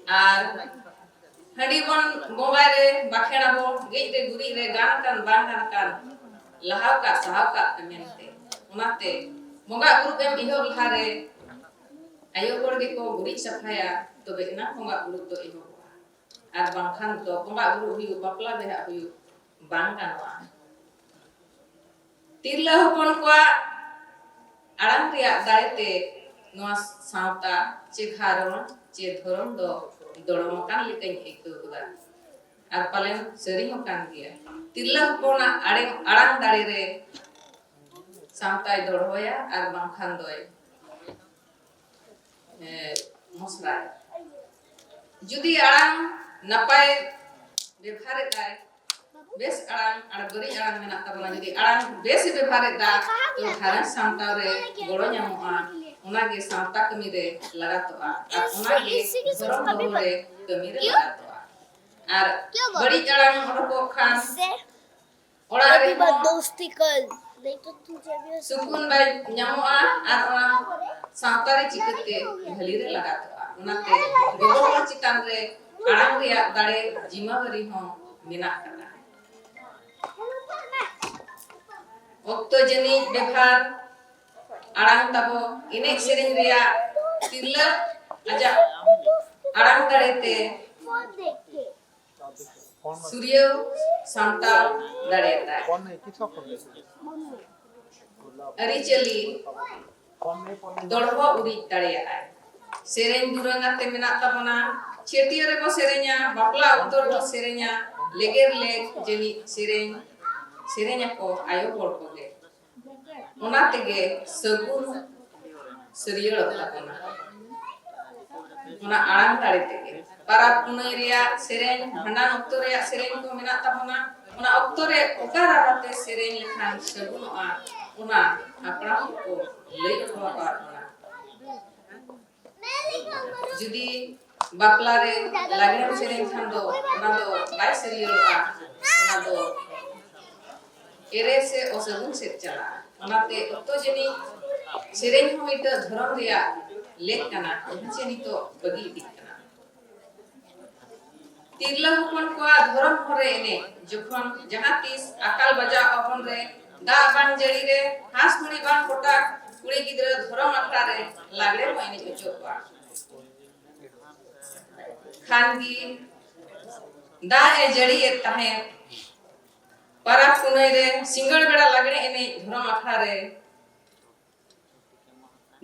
ᱟᱨ ᱦᱟᱺᱰᱤ ᱵᱚᱱ ᱵᱚᱸᱜᱟᱭ ᱨᱮ ᱵᱟᱠᱷᱮᱲ ᱟᱵᱚ, ᱜᱮᱡ ᱨᱮ ᱜᱩᱨᱤᱡ ᱨᱮ ᱜᱟᱱ ᱟᱠᱟᱱ ᱵᱟᱝ ᱜᱟᱱ ᱟᱠᱟᱱ, ᱞᱟᱦᱟᱣ ᱠᱟᱜ ᱥᱟᱦᱟᱣ ᱠᱟᱜ ᱯᱮ ᱢᱮᱱᱛᱮ᱾ ᱚᱱᱟᱛᱮ ᱵᱚᱸᱜᱟ ᱵᱩᱨᱩ ᱮᱢ ᱮᱦᱚᱵ ᱞᱟᱦᱟ ᱨᱮ ᱟᱭᱳ ᱦᱚᱲ ᱜᱮᱠᱚ ᱜᱩᱨᱤᱡ ᱥᱟᱯᱷᱟᱭᱟ, ᱛᱚᱵᱮ ᱮᱱᱟᱝ ᱵᱚᱸᱜᱟ ᱵᱩᱨᱩ ᱫᱚ ᱮᱦᱚᱵᱚᱜᱼᱟ᱾ ᱟᱨ ᱵᱟᱝᱠᱷᱟᱱ ᱫᱚ ᱵᱚᱸᱜᱟ ᱵᱩᱨᱩ ᱦᱩᱭᱩᱜ, ᱵᱟᱯᱞᱟ ᱵᱤᱦᱟᱹ ᱦᱩᱭᱩᱜ ᱵᱟᱝ ᱜᱟᱱᱚᱜᱼᱟ᱾ ᱛᱤᱨᱞᱟᱹ ᱦᱚᱯᱚᱱ ᱠᱚᱣᱟᱜ ᱟᱲᱟᱝ ᱨᱮᱭᱟᱜ ᱫᱟᱲᱮ ᱛᱮ ᱱᱚᱣᱟ ᱥᱟᱶᱛᱟ ᱪᱮ ᱜᱷᱟᱨᱚᱸᱡᱽ ᱪᱮ ᱫᱷᱚᱨᱚᱢ ᱫᱚ ᱫᱚᱲᱚᱢ ᱟᱠᱟᱱ ᱞᱮᱠᱟᱧ ᱟᱹᱭᱠᱟᱹᱣ ᱜᱚᱫᱟ᱾ ᱟᱨ ᱯᱟᱞᱮᱱ ᱥᱟᱹᱨᱤ ᱦᱚᱸ ᱠᱟᱱ ᱜᱮᱭᱟ᱾ ᱛᱤᱨᱞᱟᱹ ᱦᱚᱯᱚᱱᱟᱜ ᱟᱲᱮ-, ᱟᱲᱟᱝ ᱫᱟᱲᱮ ᱨᱮ ᱥᱟᱶᱛᱟᱭ ᱫᱚᱲᱦᱚᱭᱟ ᱟᱨ ᱵᱟᱝᱠᱷᱟᱱ ᱫᱚᱭ, ᱮ, ᱢᱚᱥᱨᱟᱭᱟ᱾ ᱡᱩᱫᱤ ᱟᱲᱟᱝ ᱱᱟᱯᱟᱭ ᱵᱮᱵᱷᱟᱨᱮᱫᱟᱭ, ᱵᱮᱥ ᱟᱲᱟᱝ ᱟᱨ ᱵᱟᱹᱲᱤᱡ ᱟᱲᱟᱝ ᱢᱮᱱᱟᱜ ᱛᱟᱵᱚᱱᱟ, ᱡᱩᱫᱤ ᱟᱲᱟᱝ ᱵᱮᱥ ᱮ ᱵᱮᱵᱷᱟᱨᱮᱫᱟ, ᱛᱚ ᱜᱷᱟᱨᱚᱸᱡᱽ ᱥᱟᱢᱴᱟᱣ ᱨᱮ ᱜᱚᱲᱚ ᱧᱟᱢᱚᱜᱼᱟ, ᱚᱱᱟᱜᱮ ᱥᱟᱶᱛᱟ ᱠᱟᱹᱢᱤ ᱨᱮ ᱞᱟᱜᱟᱛᱚᱜᱼᱟ, ᱟᱨ ᱚᱱᱟᱜᱮ ᱫᱷᱚᱨᱚᱢ ᱫᱚᱦᱚ ᱨᱮ ᱠᱟᱹᱢᱤ ᱨᱮ ᱞᱟᱜᱟᱛᱚᱜᱼᱟ᱾ ᱟᱨ ᱵᱟᱹᱲᱤᱡ ᱟᱲᱟᱝ ᱚᱰᱚᱠᱚᱜ ᱠᱷᱟᱱ ᱚᱲᱟᱜ ᱨᱮᱦᱚᱸ ᱫᱳᱥᱛᱤ ᱠᱚ ᱥᱩᱠᱩᱱ ᱵᱟᱭ ᱧᱟᱢᱚᱜᱼᱟ ᱟᱨ ᱚᱱᱟ ᱥᱟᱶᱛᱟ ᱨᱮ ᱪᱤᱠᱟᱹᱛᱮ ᱵᱷᱟᱹᱞᱤ ᱨᱮ ᱞᱟᱜᱟᱛᱚᱜᱼᱟ᱾ ᱚᱱᱟᱛᱮ ᱜᱚᱜᱚ ᱦᱚᱲ ᱪᱮᱛᱟᱱ ᱨᱮ ᱟᱲᱟᱝ ᱨᱮᱭᱟᱜ ᱫᱟᱲᱮ ᱡᱤᱢᱟᱹᱣᱟᱨᱤ ᱦᱚᱸ ᱢᱮᱱᱟᱜ ᱟᱠᱟᱫᱟ᱾ ᱚᱠᱛᱚ ᱡᱟᱹᱱᱤᱡ ᱵᱮᱵᱷᱟᱨ ᱟᱲᱟᱝ ᱛᱟᱵᱚ, ᱮᱱᱮᱡ ᱥᱮᱨᱮᱧ ᱨᱮᱭᱟᱜ ᱛᱤᱨᱞᱟᱹ ᱟᱡᱟᱜ ᱟᱲᱟᱝ ᱫᱟᱲᱮ ᱛᱮ ᱥᱩᱨᱭᱟᱹᱣ ᱥᱟᱢᱴᱟᱣ ᱫᱟᱲᱮᱭᱟᱛᱟᱭ᱾ ᱟᱹᱨᱤᱪᱟᱹᱞᱤ ᱫᱚᱲᱦᱚ ᱩᱨᱤᱡ ᱫᱟᱲᱮᱭᱟᱜᱼᱟᱭ᱾ ᱥᱮᱨᱮᱧ ᱫᱩᱨᱟᱹᱝ ᱟᱛᱮ ᱢᱮᱱᱟᱜ ᱛᱟᱵᱚᱱᱟ᱾ ᱪᱷᱟᱹᱴᱭᱟᱹᱨ ᱨᱮᱵᱚ ᱥᱮᱨᱮᱧᱟ, ᱵᱟᱯᱞᱟ ᱚᱠᱛᱚ ᱨᱮᱵᱚ ᱥᱮᱨᱮᱧᱟ, ᱞᱮᱜᱮᱨ ᱞᱮᱜ ᱡᱟᱹᱱᱤᱡ ᱥᱮᱨᱮᱧ ᱥᱮᱨᱮᱧ ᱟᱠᱚ ᱟᱭᱳ ᱦᱚᱲ ᱠᱚᱜᱮ᱾ ᱚᱱᱟ ᱛᱮᱜᱮ ᱥᱟᱹᱜᱩᱱ ᱥᱟᱹᱨᱭᱟᱹᱲᱚᱜ ᱛᱟᱵᱚᱱᱟ᱾ ᱚᱱᱟ ᱟᱲᱟᱝ ᱫᱟᱲᱮ ᱛᱮᱜᱮ᱾ ᱯᱟᱨᱟᱵᱽ ᱯᱩᱱᱟᱹᱭ ᱨᱮᱭᱟᱜ ᱥᱮᱨᱮᱧ, ᱵᱷᱟᱸᱰᱟᱱ ᱚᱠᱛᱚ ᱨᱮᱭᱟᱜ ᱥᱮᱨᱮᱧ ᱠᱚ ᱢᱮᱱᱟᱜ ᱛᱟᱵᱚᱱᱟ᱾ ᱚᱱᱟ ᱚᱠᱛᱚ ᱨᱮ ᱚᱠᱟ ᱨᱟᱦᱟᱛᱮ ᱥᱮᱨᱮᱧ ᱞᱮᱠᱷᱟᱱ ᱥᱟᱹᱜᱩᱱᱚᱜᱼᱟ, ᱚᱱᱟ ᱦᱟᱯᱲᱟᱢ ᱠᱚᱠᱚ ᱞᱟᱹᱭ ᱦᱚᱴᱚ ᱟᱠᱟᱫ ᱵᱚᱱᱟ᱾ ᱡᱩᱫᱤ ᱵᱟᱯᱞᱟ ᱨᱮ ᱞᱟᱜᱽᱲᱮᱢ ᱥᱮᱨᱮᱧ ᱠᱷᱟᱱ ᱫᱚ ᱚᱱᱟ ᱫᱚ ᱵᱟᱭ ᱥᱟᱹᱨᱭᱟᱹᱲᱚᱜᱼᱟ, ᱚᱱᱟ ᱫᱚ ᱮᱨᱮ ᱥᱮ ᱚᱥᱟᱹᱜᱩᱱ ᱥᱮᱫ ᱪᱟᱞᱟᱜᱼᱟ᱾ ᱚᱱᱟᱛᱮ ᱚᱠᱛᱚ ᱡᱟᱹᱱᱤᱡ ᱥᱮᱨᱮᱧ ᱦᱚᱸ ᱢᱤᱫᱴᱟᱹᱝ ᱫᱷᱚᱨᱚᱢ ᱨᱮᱭᱟᱜ ᱞᱮᱠ ᱠᱟᱱᱟ, ᱡᱟᱦᱟᱸ ᱪᱮ ᱱᱤᱛᱚᱜ ᱵᱟᱹᱜᱤ ᱤᱫᱤᱜ ᱠᱟᱱᱟ᱾ ᱛᱤᱨᱞᱟᱹ ᱦᱚᱯᱚᱱ ᱠᱚᱣᱟᱜ ᱫᱷᱚᱨᱚᱢ ᱦᱚᱨᱮ ᱮᱱᱮᱡ ᱡᱚᱠᱷᱚᱱ ᱡᱟᱦᱟᱸ ᱛᱤᱥ ᱟᱠᱟᱞ ᱵᱟᱡᱟᱣ ᱚᱢᱚᱱ ᱨᱮ, ᱫᱟᱜ ᱵᱟᱝ ᱡᱟᱹᱲᱤ ᱨᱮ, ᱦᱟᱸᱥ ᱦᱩᱲᱤ ᱵᱟᱝ ᱠᱚᱴᱟ, ᱠᱩᱲᱤ ᱜᱤᱫᱽᱨᱟᱹ ᱫᱷᱚᱨᱚᱢ ᱟᱠᱷᱲᱟ ᱨᱮ ᱞᱟᱜᱽᱲᱮ ᱵᱚ ᱮᱱᱮᱡ ᱦᱚᱪᱚ ᱠᱚᱣᱟ᱾ ᱠᱷᱟᱱ ᱜᱮ ᱫᱟᱜ ᱮ ᱡᱟᱹᱲᱤᱭᱮᱫ ᱛᱟᱦᱮᱸᱫ᱾ ᱯᱟᱨᱟᱵᱽ ᱯᱩᱱᱟᱹᱭ ᱨᱮ ᱥᱤᱸᱜᱟᱹᱲ ᱵᱮᱲᱟ ᱞᱟᱜᱽᱲᱮ ᱮᱱᱮᱡ ᱫᱷᱚᱨᱚᱢ ᱟᱠᱷᱲᱟ ᱨᱮ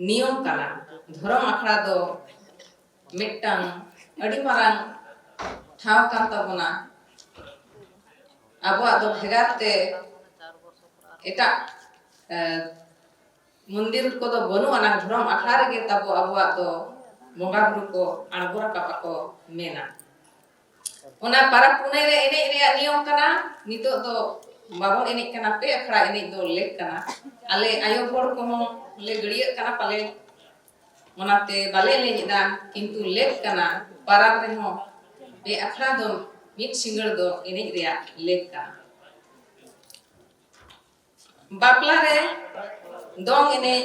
ᱱᱤᱭᱚᱢ ᱠᱟᱱᱟ᱾ ᱫᱷᱚᱨᱚᱢ ᱟᱠᱷᱲᱟ ᱫᱚ ᱢᱤᱫᱴᱟᱝ ᱟᱹᱰᱤ ᱢᱟᱨᱟᱝ ᱴᱷᱟᱶ ᱠᱟᱱ ᱛᱟᱵᱚᱱᱟ᱾ ᱟᱵᱚᱣᱟᱜ ᱫᱚ ᱵᱷᱮᱜᱟᱨ ᱛᱮ ᱮᱴᱟᱜ, ᱮ, ᱢᱚᱱᱫᱤᱨ ᱠᱚᱫᱚ ᱵᱟᱹᱱᱩᱜ ᱟᱱᱟᱝ, ᱫᱷᱚᱨᱚᱢ ᱟᱠᱷᱲᱟ ᱨᱮᱜᱮ ᱛᱟᱵᱚ ᱟᱵᱚᱣᱟᱜ ᱫᱚ ᱵᱚᱸᱜᱟ ᱵᱩᱨᱩ ᱠᱚ ᱟᱬᱜᱚ ᱨᱟᱠᱟᱵ ᱟᱠᱚ ᱢᱮᱱᱟ᱾ ᱚᱱᱟ ᱯᱟᱨᱟᱵᱽ ᱯᱩᱱᱟᱹᱭ ᱨᱮ ᱮᱱᱮᱡ ᱨᱮᱭᱟᱜ ᱱᱤᱭᱚᱢ ᱠᱟᱱᱟ᱾ ᱱᱤᱛᱚᱜ ᱫᱚ ᱵᱟᱵᱚᱱ ᱮᱱᱮᱡ ᱠᱟᱱᱟ, ᱯᱮ ᱟᱠᱷᱲᱟ ᱮᱱᱮᱡ ᱫᱚ ᱞᱮᱠ ᱠᱟᱱᱟ᱾ ᱟᱞᱮ ᱟᱭᱳ ᱦᱚᱲ ᱠᱚᱦᱚᱸ ᱞᱮ ᱜᱟᱹᱲᱭᱟᱹᱜ ᱠᱟᱱᱟ ᱯᱟᱞᱮ, ᱚᱱᱟᱛᱮ ᱵᱟᱞᱮ ᱮᱱᱮᱡ ᱮᱫᱟ, ᱠᱤᱱᱛᱩ ᱞᱮᱠ ᱠᱟᱱᱟ᱾ ᱯᱟᱨᱟᱵᱽ ᱨᱮᱦᱚᱸ ᱯᱮ ᱟᱠᱷᱲᱟ ᱫᱚ ᱢᱤᱫ ᱥᱤᱸᱜᱟᱹᱲ ᱫᱚ ᱮᱱᱮᱡ ᱨᱮᱭᱟᱜ ᱞᱮᱠ ᱠᱟᱱᱟ᱾ ᱵᱟᱯᱞᱟ ᱨᱮ ᱫᱚᱝ ᱮᱱᱮᱡ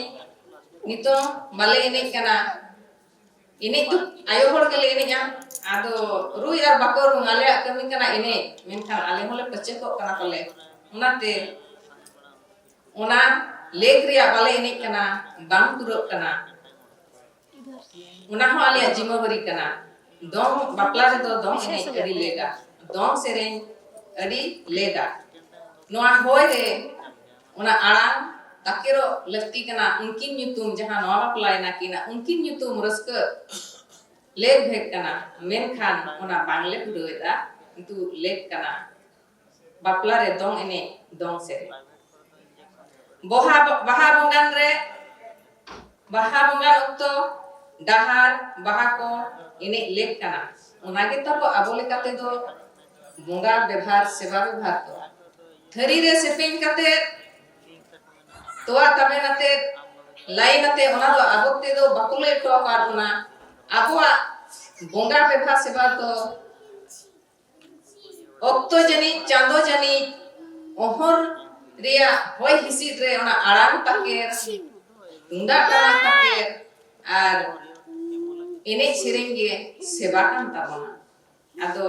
ᱱᱤᱛᱚᱝ ᱵᱟᱞᱮ ᱮᱱᱮᱡ ᱠᱟᱱᱟ᱾ ᱮᱱᱮᱡ ᱫᱚ ᱟᱭᱳ ᱦᱚᱲ ᱜᱮᱞᱮ ᱮᱱᱮᱡᱼᱟ᱾ ᱟᱫᱚ ᱨᱩᱭ ᱟᱨ ᱵᱟᱠᱚ ᱨᱩ, ᱟᱞᱮᱭᱟᱜ ᱠᱟᱹᱢᱤ ᱠᱟᱱᱟ ᱮᱱᱮᱡ, ᱢᱮᱱᱠᱷᱟᱱ ᱟᱞᱮ ᱦᱚᱸᱞᱮ ᱯᱟᱹᱪᱟᱹᱠᱚᱜ ᱠᱟᱱᱟ ᱯᱟᱞᱮ᱾ ᱚᱱᱟᱛᱮ ᱚᱱᱟ ᱞᱮᱠ ᱨᱮᱭᱟᱜ ᱵᱟᱞᱮ ᱮᱱᱮᱡ ᱠᱟᱱᱟ, ᱵᱟᱝ ᱯᱩᱨᱟᱹᱜ ᱠᱟᱱᱟ᱾ ᱚᱱᱟ ᱦᱚᱸ ᱟᱞᱮᱭᱟᱜ ᱡᱤᱢᱟᱹᱵᱟᱨᱤ ᱠᱟᱱᱟ᱾ ᱫᱚᱝ ᱵᱟᱯᱞᱟ ᱨᱮᱫᱚ ᱫᱚᱝ ᱮᱱᱮᱡ ᱟᱹᱰᱤ ᱞᱮᱠᱟ᱾ ᱫᱚᱝ ᱥᱮᱨᱮᱧ ᱟᱹᱰᱤ ᱞᱮᱜᱟ᱾ ᱱᱚᱣᱟ ᱦᱚᱭ ᱨᱮ ᱚᱱᱟ ᱟᱲᱟᱝ ᱛᱟᱠᱮᱨᱚᱜ ᱞᱟᱹᱠᱛᱤ ᱠᱟᱱᱟ᱾ ᱩᱱᱠᱤᱱ ᱧᱩᱛᱩᱢ, ᱡᱟᱦᱟᱸ ᱱᱚᱣᱟ ᱵᱟᱯᱞᱟᱭᱮᱱᱟ ᱠᱤᱱᱟ, ᱩᱱᱠᱤᱱ ᱧᱩᱛᱩᱢ ᱨᱟᱹᱥᱠᱟᱹ ᱞᱮᱠ ᱵᱷᱮᱫ ᱠᱟᱱᱟ, ᱢᱮᱱᱠᱷᱟᱱ ᱚᱱᱟ ᱵᱟᱝᱞᱮ ᱯᱩᱨᱟᱹᱣᱮᱫᱟ, ᱠᱤᱱᱛᱩ ᱞᱮᱠ ᱠᱟᱱᱟ ᱵᱟᱯᱞᱟ ᱨᱮ ᱫᱚᱝ ᱮᱱᱮᱡ, ᱫᱚᱝ ᱥᱮᱨᱮᱧ᱾ ᱵᱟᱦᱟ, ᱵᱟᱦᱟ ᱵᱚᱸᱜᱟᱱ ᱨᱮ, ᱵᱟᱦᱟ ᱵᱚᱸᱜᱟᱱ ᱚᱠᱛᱚ ᱰᱟᱦᱟᱨ ᱵᱟᱦᱟ ᱠᱚ ᱮᱱᱮᱡ ᱞᱮᱠ ᱠᱟᱱᱟ᱾ ᱚᱱᱟᱜᱮ ᱛᱟᱵᱚ ᱟᱵᱚ ᱞᱮᱠᱟ ᱛᱮᱫᱚ ᱵᱚᱸᱜᱟ ᱵᱮᱵᱷᱟᱨ, ᱥᱮᱵᱟ ᱵᱮᱵᱷᱟᱨ ᱫᱚ᱾ ᱛᱷᱟᱹᱨᱤ ᱨᱮ ᱥᱮᱯᱮᱧ ᱠᱟᱛᱮ, ᱛᱚᱣᱟ ᱛᱟᱵᱮᱱ ᱟᱛᱮ, ᱞᱟᱭᱤᱱ ᱟᱛᱮ, ᱚᱱᱟ ᱫᱚ ᱟᱵᱚ ᱛᱮᱫᱚ ᱵᱟᱠᱚ ᱞᱟᱹᱭ ᱦᱚᱴᱚ ᱟᱠᱟᱫ ᱵᱚᱱᱟ᱾ ᱟᱵᱚᱣᱟᱜ ᱵᱚᱸᱜᱟ ᱵᱮᱵᱷᱟᱨ ᱥᱮᱵᱟ ᱫᱚ ᱚᱠᱛᱚ ᱡᱟᱹᱱᱤᱡ, ᱪᱟᱸᱫᱚ ᱡᱟᱹᱱᱤᱡ, ᱚᱦᱚᱨ ᱨᱮᱭᱟᱜ ᱦᱚᱭ ᱦᱤᱸᱥᱤᱫ ᱨᱮ ᱚᱱᱟ ᱟᱲᱟᱝ ᱛᱟᱠᱮᱨ, ᱛᱩᱢᱫᱟᱜ ᱴᱟᱢᱟᱠ ᱛᱟᱠᱮᱨ ᱟᱨ ᱮᱱᱮᱡ ᱥᱮᱨᱮᱧ ᱜᱮ ᱥᱮᱵᱟ ᱠᱟᱱ ᱛᱟᱵᱚᱱᱟ᱾ ᱟᱫᱚ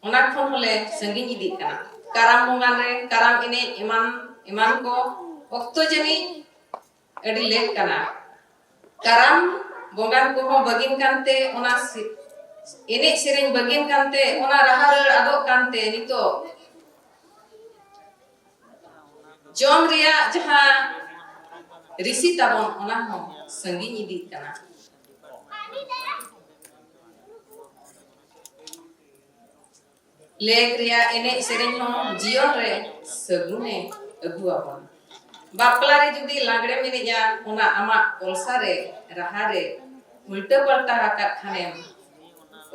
ᱚᱱᱟ ᱠᱷᱚᱱ ᱦᱚᱸᱞᱮ ᱥᱟᱺᱜᱤᱧ ᱤᱫᱤᱜ ᱠᱟᱱᱟ᱾ ᱠᱟᱨᱟᱢ ᱵᱚᱸᱜᱟ ᱨᱮ ᱠᱟᱨᱟᱢ ᱮᱱᱮᱡ ᱮᱢᱟᱱ ᱮᱢᱟᱱ ᱠᱚ ᱚᱠᱛᱚ ᱡᱟᱹᱱᱤᱡ ᱟᱹᱰᱤ ᱞᱮᱠ ᱠᱟᱱᱟ᱾ ᱠᱟᱨᱟᱢ ᱵᱚᱸᱜᱟᱱ ᱠᱚᱦᱚᱸ ᱵᱟᱹᱜᱤᱱ ᱠᱟᱱᱛᱮ, ᱚᱱᱟ ᱥᱮ-, ᱮᱱᱮᱡ ᱥᱮᱨᱮᱧ ᱵᱟᱹᱜᱤᱱ ᱠᱟᱱᱛᱮ, ᱚᱱᱟ ᱨᱟᱦᱟ ᱨᱟᱹᱲ ᱟᱫᱚᱜ ᱠᱟᱱᱛᱮ ᱱᱤᱛᱚᱜ ᱡᱚᱢ ᱨᱮᱭᱟᱜ ᱡᱟᱦᱟᱸ ᱨᱤᱥᱤ ᱛᱟᱵᱚᱱ, ᱚᱱᱟ ᱦᱚᱸ ᱥᱟᱺᱜᱤᱧ ᱤᱫᱤᱜ ᱠᱟᱱᱟ᱾ ᱞᱮᱠ ᱨᱮᱭᱟᱜ ᱮᱱᱮᱡ ᱥᱮᱨᱮᱧ ᱦᱚᱸ ᱡᱤᱭᱚᱱ ᱨᱮ ᱥᱟᱹᱜᱩᱱᱮ ᱟᱹᱜᱩ ᱟᱵᱚᱱᱟ᱾ ᱵᱟᱯᱞᱟ ᱨᱮ ᱡᱩᱫᱤ ᱞᱟᱜᱽᱲᱮᱢ ᱮᱱᱮᱡᱼᱟ, ᱚᱱᱟ ᱟᱢᱟᱜ ᱠᱚᱞᱥᱟ ᱨᱮ, ᱨᱟᱦᱟ ᱨᱮ ᱩᱞᱴᱟᱹ ᱯᱟᱞᱴᱟ ᱟᱠᱟᱫ ᱠᱷᱟᱱᱮᱢ,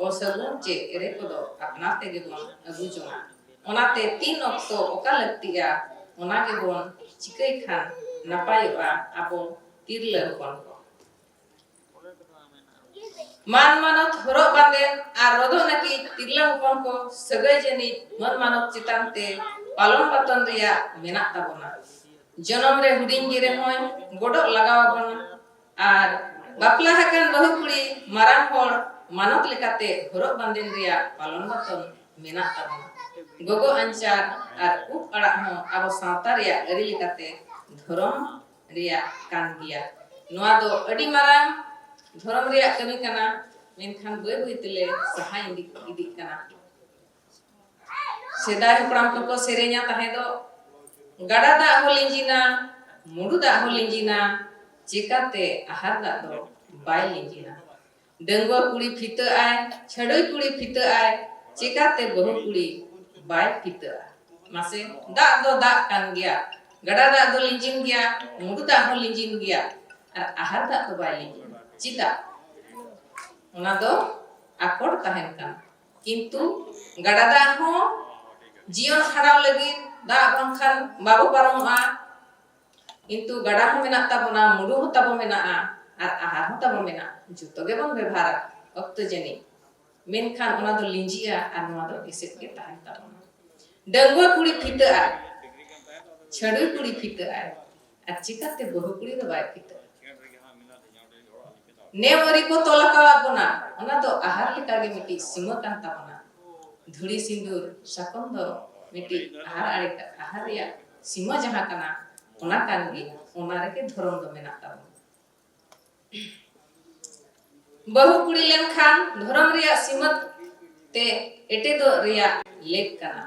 ᱚᱥᱟᱹᱜᱩᱱ ᱪᱮ ᱮᱲᱮ ᱠᱚᱫᱚ ᱟᱯᱱᱟᱨ ᱛᱮᱜᱮ ᱵᱚᱱ ᱟᱹᱜᱩ ᱡᱚᱝᱟ᱾ ᱚᱱᱟᱛᱮ ᱛᱤᱱ ᱚᱠᱛᱚ ᱚᱠᱟ ᱞᱟᱹᱠᱛᱤᱜᱼᱟ, ᱚᱱᱟ ᱜᱮᱵᱚᱱ ᱪᱤᱠᱟᱹᱭ ᱠᱷᱟᱱ ᱱᱟᱯᱟᱭᱚᱜᱼᱟ ᱟᱵᱚ ᱛᱤᱨᱞᱟᱹ ᱦᱚᱯᱚᱱ ᱠᱚ᱾ ᱢᱟᱱ ᱢᱟᱱᱚᱛ ᱦᱚᱨᱚᱜ ᱵᱟᱸᱫᱮᱱ ᱟᱨ ᱨᱚᱫᱚᱜ ᱱᱟᱹᱠᱤᱡ ᱛᱤᱨᱞᱟᱹ ᱦᱚᱯᱚᱱ ᱠᱚ ᱥᱟᱹᱜᱟᱹᱭ ᱡᱟᱹᱱᱤᱡ ᱢᱟᱹᱱ ᱢᱟᱱᱚᱛ ᱪᱮᱛᱟᱱ ᱛᱮ ᱯᱟᱞᱚᱱ ᱵᱟᱛᱚᱱ ᱨᱮᱭᱟᱜ ᱢᱮᱱᱟᱜ ᱛᱟᱵᱚᱱᱟ᱾ ᱡᱚᱱᱚᱢ ᱨᱮ ᱦᱩᱰᱤᱧ ᱜᱮ ᱨᱮᱦᱚᱸᱭ ᱜᱚᱰᱚᱜ ᱞᱟᱜᱟᱣ ᱟᱵᱚᱱᱟ᱾ ᱟᱨ ᱵᱟᱯᱞᱟ ᱟᱠᱟᱱ ᱵᱟᱹᱦᱩ ᱠᱩᱲᱤ ᱢᱟᱨᱟᱝ ᱦᱚᱲ ᱢᱟᱱᱚᱛ ᱞᱮᱠᱟᱛᱮ ᱦᱚᱨᱚᱜ ᱵᱟᱸᱫᱮᱱ ᱨᱮᱭᱟᱜ ᱯᱟᱞᱚᱱ ᱵᱟᱛᱚᱱ ᱢᱮᱱᱟᱜ ᱛᱟᱵᱚᱱᱟ᱾ ᱜᱚᱜᱚ ᱟᱧᱪᱟᱨ ᱟᱨ ᱩᱵ ᱟᱲᱟᱜ ᱦᱚᱸ ᱟᱵᱚ ᱥᱟᱶᱛᱟ ᱨᱮᱭᱟᱜ ᱟᱹᱨᱤ ᱞᱮᱠᱟᱛᱮ ᱫᱷᱚᱨᱚᱢ ᱨᱮᱭᱟᱜ ᱠᱟᱱ ᱜᱮᱭᱟ᱾ ᱱᱚᱣᱟ ᱫᱚ ᱟᱹᱰᱤ ᱢᱟᱨᱟᱝ ᱫᱷᱚᱨᱚᱢ ᱨᱮᱭᱟᱜ ᱠᱟᱹᱢᱤ ᱠᱟᱱᱟ᱾ ᱢᱮᱱᱠᱷᱟᱱ ᱵᱟᱹᱭ ᱵᱟᱹᱭ ᱛᱮᱞᱮ ᱥᱟᱦᱟ ᱤᱫᱤ ᱤᱫᱤᱜ ᱠᱟᱱᱟ᱾ ᱥᱮᱫᱟᱭ ᱦᱟᱯᱲᱟᱢ ᱠᱚᱠᱚ ᱥᱮᱨᱮᱧᱟ ᱛᱟᱦᱮᱸ ᱫᱚ, "ᱜᱟᱰᱟ ᱫᱟᱜ ᱦᱚᱸ ᱞᱤᱸᱡᱤᱱᱟ, ᱢᱩᱰᱩ ᱫᱟᱜ ᱦᱚᱸ ᱞᱤᱸᱡᱤᱱᱟ, ᱪᱮᱠᱟᱛᱮ ᱟᱦᱟᱨ ᱫᱟᱜ ᱫᱚ ᱵᱟᱭ ᱞᱤᱸᱡᱤᱱᱟ?" ᱰᱟᱺᱜᱩᱣᱟᱹ ᱠᱩᱲᱤ ᱯᱷᱤᱛᱟᱹᱜ ᱟᱭ, ᱪᱷᱟᱹᱰᱩᱭ ᱠᱩᱲᱤ ᱯᱷᱤᱛᱟᱹᱜ ᱟᱭ, ᱪᱮᱠᱟᱛᱮ ᱵᱟᱹᱦᱩ ᱠᱩᱲᱤ ᱵᱟᱭ ᱯᱷᱤᱛᱟᱹᱜᱼᱟ? ᱢᱟᱥᱮ, ᱫᱟᱜ ᱫᱚ ᱫᱟᱜ ᱠᱟᱱ ᱜᱮᱭᱟ, ᱜᱟᱰᱟ ᱫᱟᱜ ᱫᱚ ᱞᱤᱸᱡᱤᱱ ᱜᱮᱭᱟ, ᱢᱩᱰᱩ ᱫᱟᱜ ᱦᱚᱸ ᱞᱤᱸᱡᱤᱱ ᱜᱮᱭᱟ, ᱟᱨ ᱟᱦᱟᱨ ᱫᱟᱜ ᱫᱚ ᱵᱟᱭ ᱞᱤᱸᱡᱤᱱᱟ᱾ ᱪᱮᱫᱟᱜ? ᱚᱱᱟ ᱫᱚ ᱟᱠᱚᱴ ᱛᱟᱦᱮᱱ ᱠᱟᱱᱟ᱾ ᱠᱤᱱᱛᱩ ᱜᱟᱰᱟ ᱫᱟᱜ ᱦᱚᱸ ᱡᱤᱭᱚᱱ ᱠᱷᱟᱸᱰᱟᱣ ᱞᱟᱹᱜᱤᱫ ᱫᱟᱜ ᱵᱟᱝᱠᱷᱟᱱ ᱵᱟᱵᱚ ᱯᱟᱨᱚᱢᱚᱜᱼᱟ᱾ ᱠᱤᱱᱛᱩ ᱜᱟᱰᱟ ᱦᱚᱸ ᱢᱮᱱᱟᱜ ᱛᱟᱵᱚᱱᱟ, ᱢᱩᱰᱩ ᱦᱚᱸ ᱛᱟᱵᱚ ᱢᱮᱱᱟᱜᱼᱟ, ᱟᱨ ᱟᱦᱟᱨ ᱦᱚᱸ ᱛᱟᱵᱚ ᱢᱮᱱᱟᱜᱼᱟ᱾ ᱡᱚᱛᱚ ᱜᱮᱵᱚᱱ ᱵᱮᱵᱷᱟᱨᱟ ᱚᱠᱛᱚ ᱡᱟᱹᱱᱤᱡ, ᱢᱮᱱᱠᱷᱟᱱ ᱚᱱᱟ ᱫᱚ ᱞᱤᱸᱡᱤᱜᱼᱟ ᱟᱨ ᱱᱚᱣᱟ ᱫᱚ ᱮᱥᱮᱫ ᱜᱮ ᱛᱟᱦᱮᱱ ᱛᱟᱵᱚᱱᱟ᱾ ᱰᱟᱺᱜᱩᱣᱟᱹ ᱠᱩᱲᱤ ᱯᱷᱤᱛᱟᱹᱜ ᱟᱭ, ᱪᱷᱟᱹᱰᱩᱭ ᱠᱩᱲᱤ ᱯᱷᱤᱛᱟᱹᱜ ᱟᱭ, ᱟᱨ ᱪᱤᱠᱟᱹᱛᱮ ᱵᱟᱹᱦᱩ ᱠᱩᱲᱤ ᱫᱚ ᱵᱟᱭ ᱯᱷᱤᱛᱟᱹᱜᱼᱟ? ᱱᱮᱣ ᱟᱹᱨᱤ ᱠᱚ ᱛᱚᱞ ᱟᱠᱟᱣᱟᱫ ᱵᱚᱱᱟ, ᱚᱱᱟ ᱫᱚ ᱟᱦᱟᱨ ᱞᱮᱠᱟᱜᱮ ᱢᱤᱫᱴᱤᱡ ᱥᱤᱢᱟᱹ ᱠᱟᱱ ᱛᱟᱵᱚᱱᱟ᱾ ᱫᱷᱩᱲᱤ ᱥᱤᱸᱫᱩᱨ ᱥᱟᱠᱚᱢ ᱫᱚ ᱢᱤᱫᱴᱤᱡ ᱟᱦᱟᱨ ᱟᱲᱮ, ᱟᱦᱟᱨ ᱨᱮᱭᱟᱜ ᱥᱤᱢᱟᱹ ᱡᱟᱦᱟᱸ ᱠᱟᱱᱟ, ᱚᱱᱟ ᱠᱟᱱ ᱜᱮ, ᱚᱱᱟ ᱨᱮᱜᱮ ᱫᱷᱚᱨᱚᱢ ᱫᱚ ᱢᱮᱱᱟᱜ ᱛᱟᱵᱚᱱᱟ᱾ ᱵᱟᱹᱦᱩ ᱠᱩᱲᱤ ᱞᱮᱱᱠᱷᱟᱱ ᱫᱷᱚᱨᱚᱢ ᱨᱮᱭᱟᱜ ᱥᱤᱢᱟᱹ ᱛᱮ ᱮᱴᱮᱫᱚᱜ ᱨᱮᱭᱟᱜ ᱞᱮᱠ ᱠᱟᱱᱟ᱾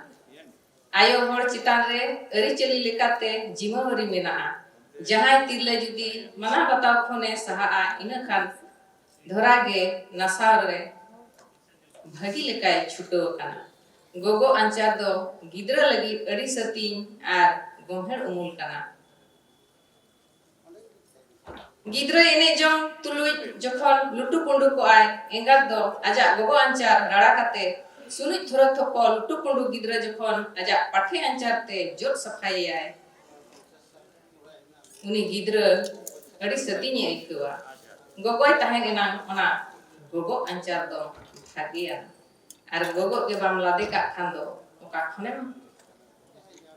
ᱟᱭᱳ ᱦᱚᱲ ᱪᱮᱛᱟᱱ ᱨᱮ ᱟᱹᱨᱤᱪᱟᱹᱞᱤ ᱞᱮᱠᱟᱛᱮ ᱡᱤᱢᱟᱹᱣᱟᱨᱤ ᱢᱮᱱᱟᱜᱼᱟ᱾ ᱡᱟᱦᱟᱸᱭ ᱛᱤᱨᱞᱟᱹ ᱡᱩᱫᱤ ᱢᱟᱱᱟ ᱵᱟᱛᱟᱣ ᱠᱷᱚᱱᱮ ᱥᱟᱦᱟᱜᱼᱟ, ᱤᱱᱟᱹ ᱠᱷᱟᱱ ᱫᱷᱚᱨᱟ ᱜᱮ ᱱᱟᱥᱟᱣ ᱨᱮ ᱵᱷᱟᱹᱜᱤ ᱞᱮᱠᱟᱭ ᱪᱷᱩᱴᱟᱹᱣ ᱟᱠᱟᱱᱟ᱾ ᱜᱚᱜᱚ ᱟᱧᱪᱟᱨ ᱫᱚ ᱜᱤᱫᱽᱨᱟᱹ ᱞᱟᱹᱜᱤᱫ ᱟᱹᱰᱤ ᱥᱟᱹᱛᱤᱧ ᱟᱨ ᱜᱚᱢᱦᱮᱲ ᱩᱢᱩᱞ ᱠᱟᱱᱟ᱾ ᱜᱤᱫᱽᱨᱟᱹ ᱮᱱᱮᱡ ᱡᱚᱝ ᱛᱩᱞᱩᱡ ᱡᱚᱠᱷᱚᱱ ᱞᱩᱴᱩ ᱯᱩᱸᱰᱩ ᱠᱚᱜᱼᱟᱭ, ᱮᱸᱜᱟᱛ ᱫᱚ ᱟᱡᱟᱜ ᱜᱚᱜᱚ ᱟᱧᱪᱟᱨ ᱨᱟᱲᱟ ᱠᱟᱛᱮ ᱥᱩᱱᱩᱡ ᱛᱷᱚᱨᱚ ᱛᱷᱚᱯᱚ ᱞᱩᱴᱩ ᱯᱩᱸᱰᱩ ᱜᱤᱫᱽᱨᱟᱹ ᱡᱚᱠᱷᱚᱱ ᱟᱡᱟᱜ ᱯᱟᱴᱷᱮ ᱟᱧᱪᱟᱨ ᱛᱮ ᱡᱚᱫ ᱥᱟᱯᱷᱟᱭᱮᱭᱟᱭ, ᱩᱱᱤ ᱜᱤᱫᱽᱨᱟᱹ ᱟᱹᱰᱤ ᱥᱟᱹᱛᱤᱧ ᱮ ᱟᱹᱭᱠᱟᱹᱣᱟ᱾ ᱜᱚᱜᱚᱭ ᱛᱟᱦᱮᱱ ᱮᱱᱟᱝ ᱚᱱᱟ ᱜᱚᱜᱚ ᱟᱧᱪᱟᱨ ᱫᱚ ᱵᱷᱟᱜᱮᱭᱟ᱾ ᱟᱨ ᱜᱚᱜᱚ ᱜᱮ ᱵᱟᱢ ᱞᱟᱫᱮ ᱠᱟᱜ ᱠᱷᱟᱱ ᱫᱚ ᱚᱠᱟ ᱠᱷᱚᱱᱮᱢ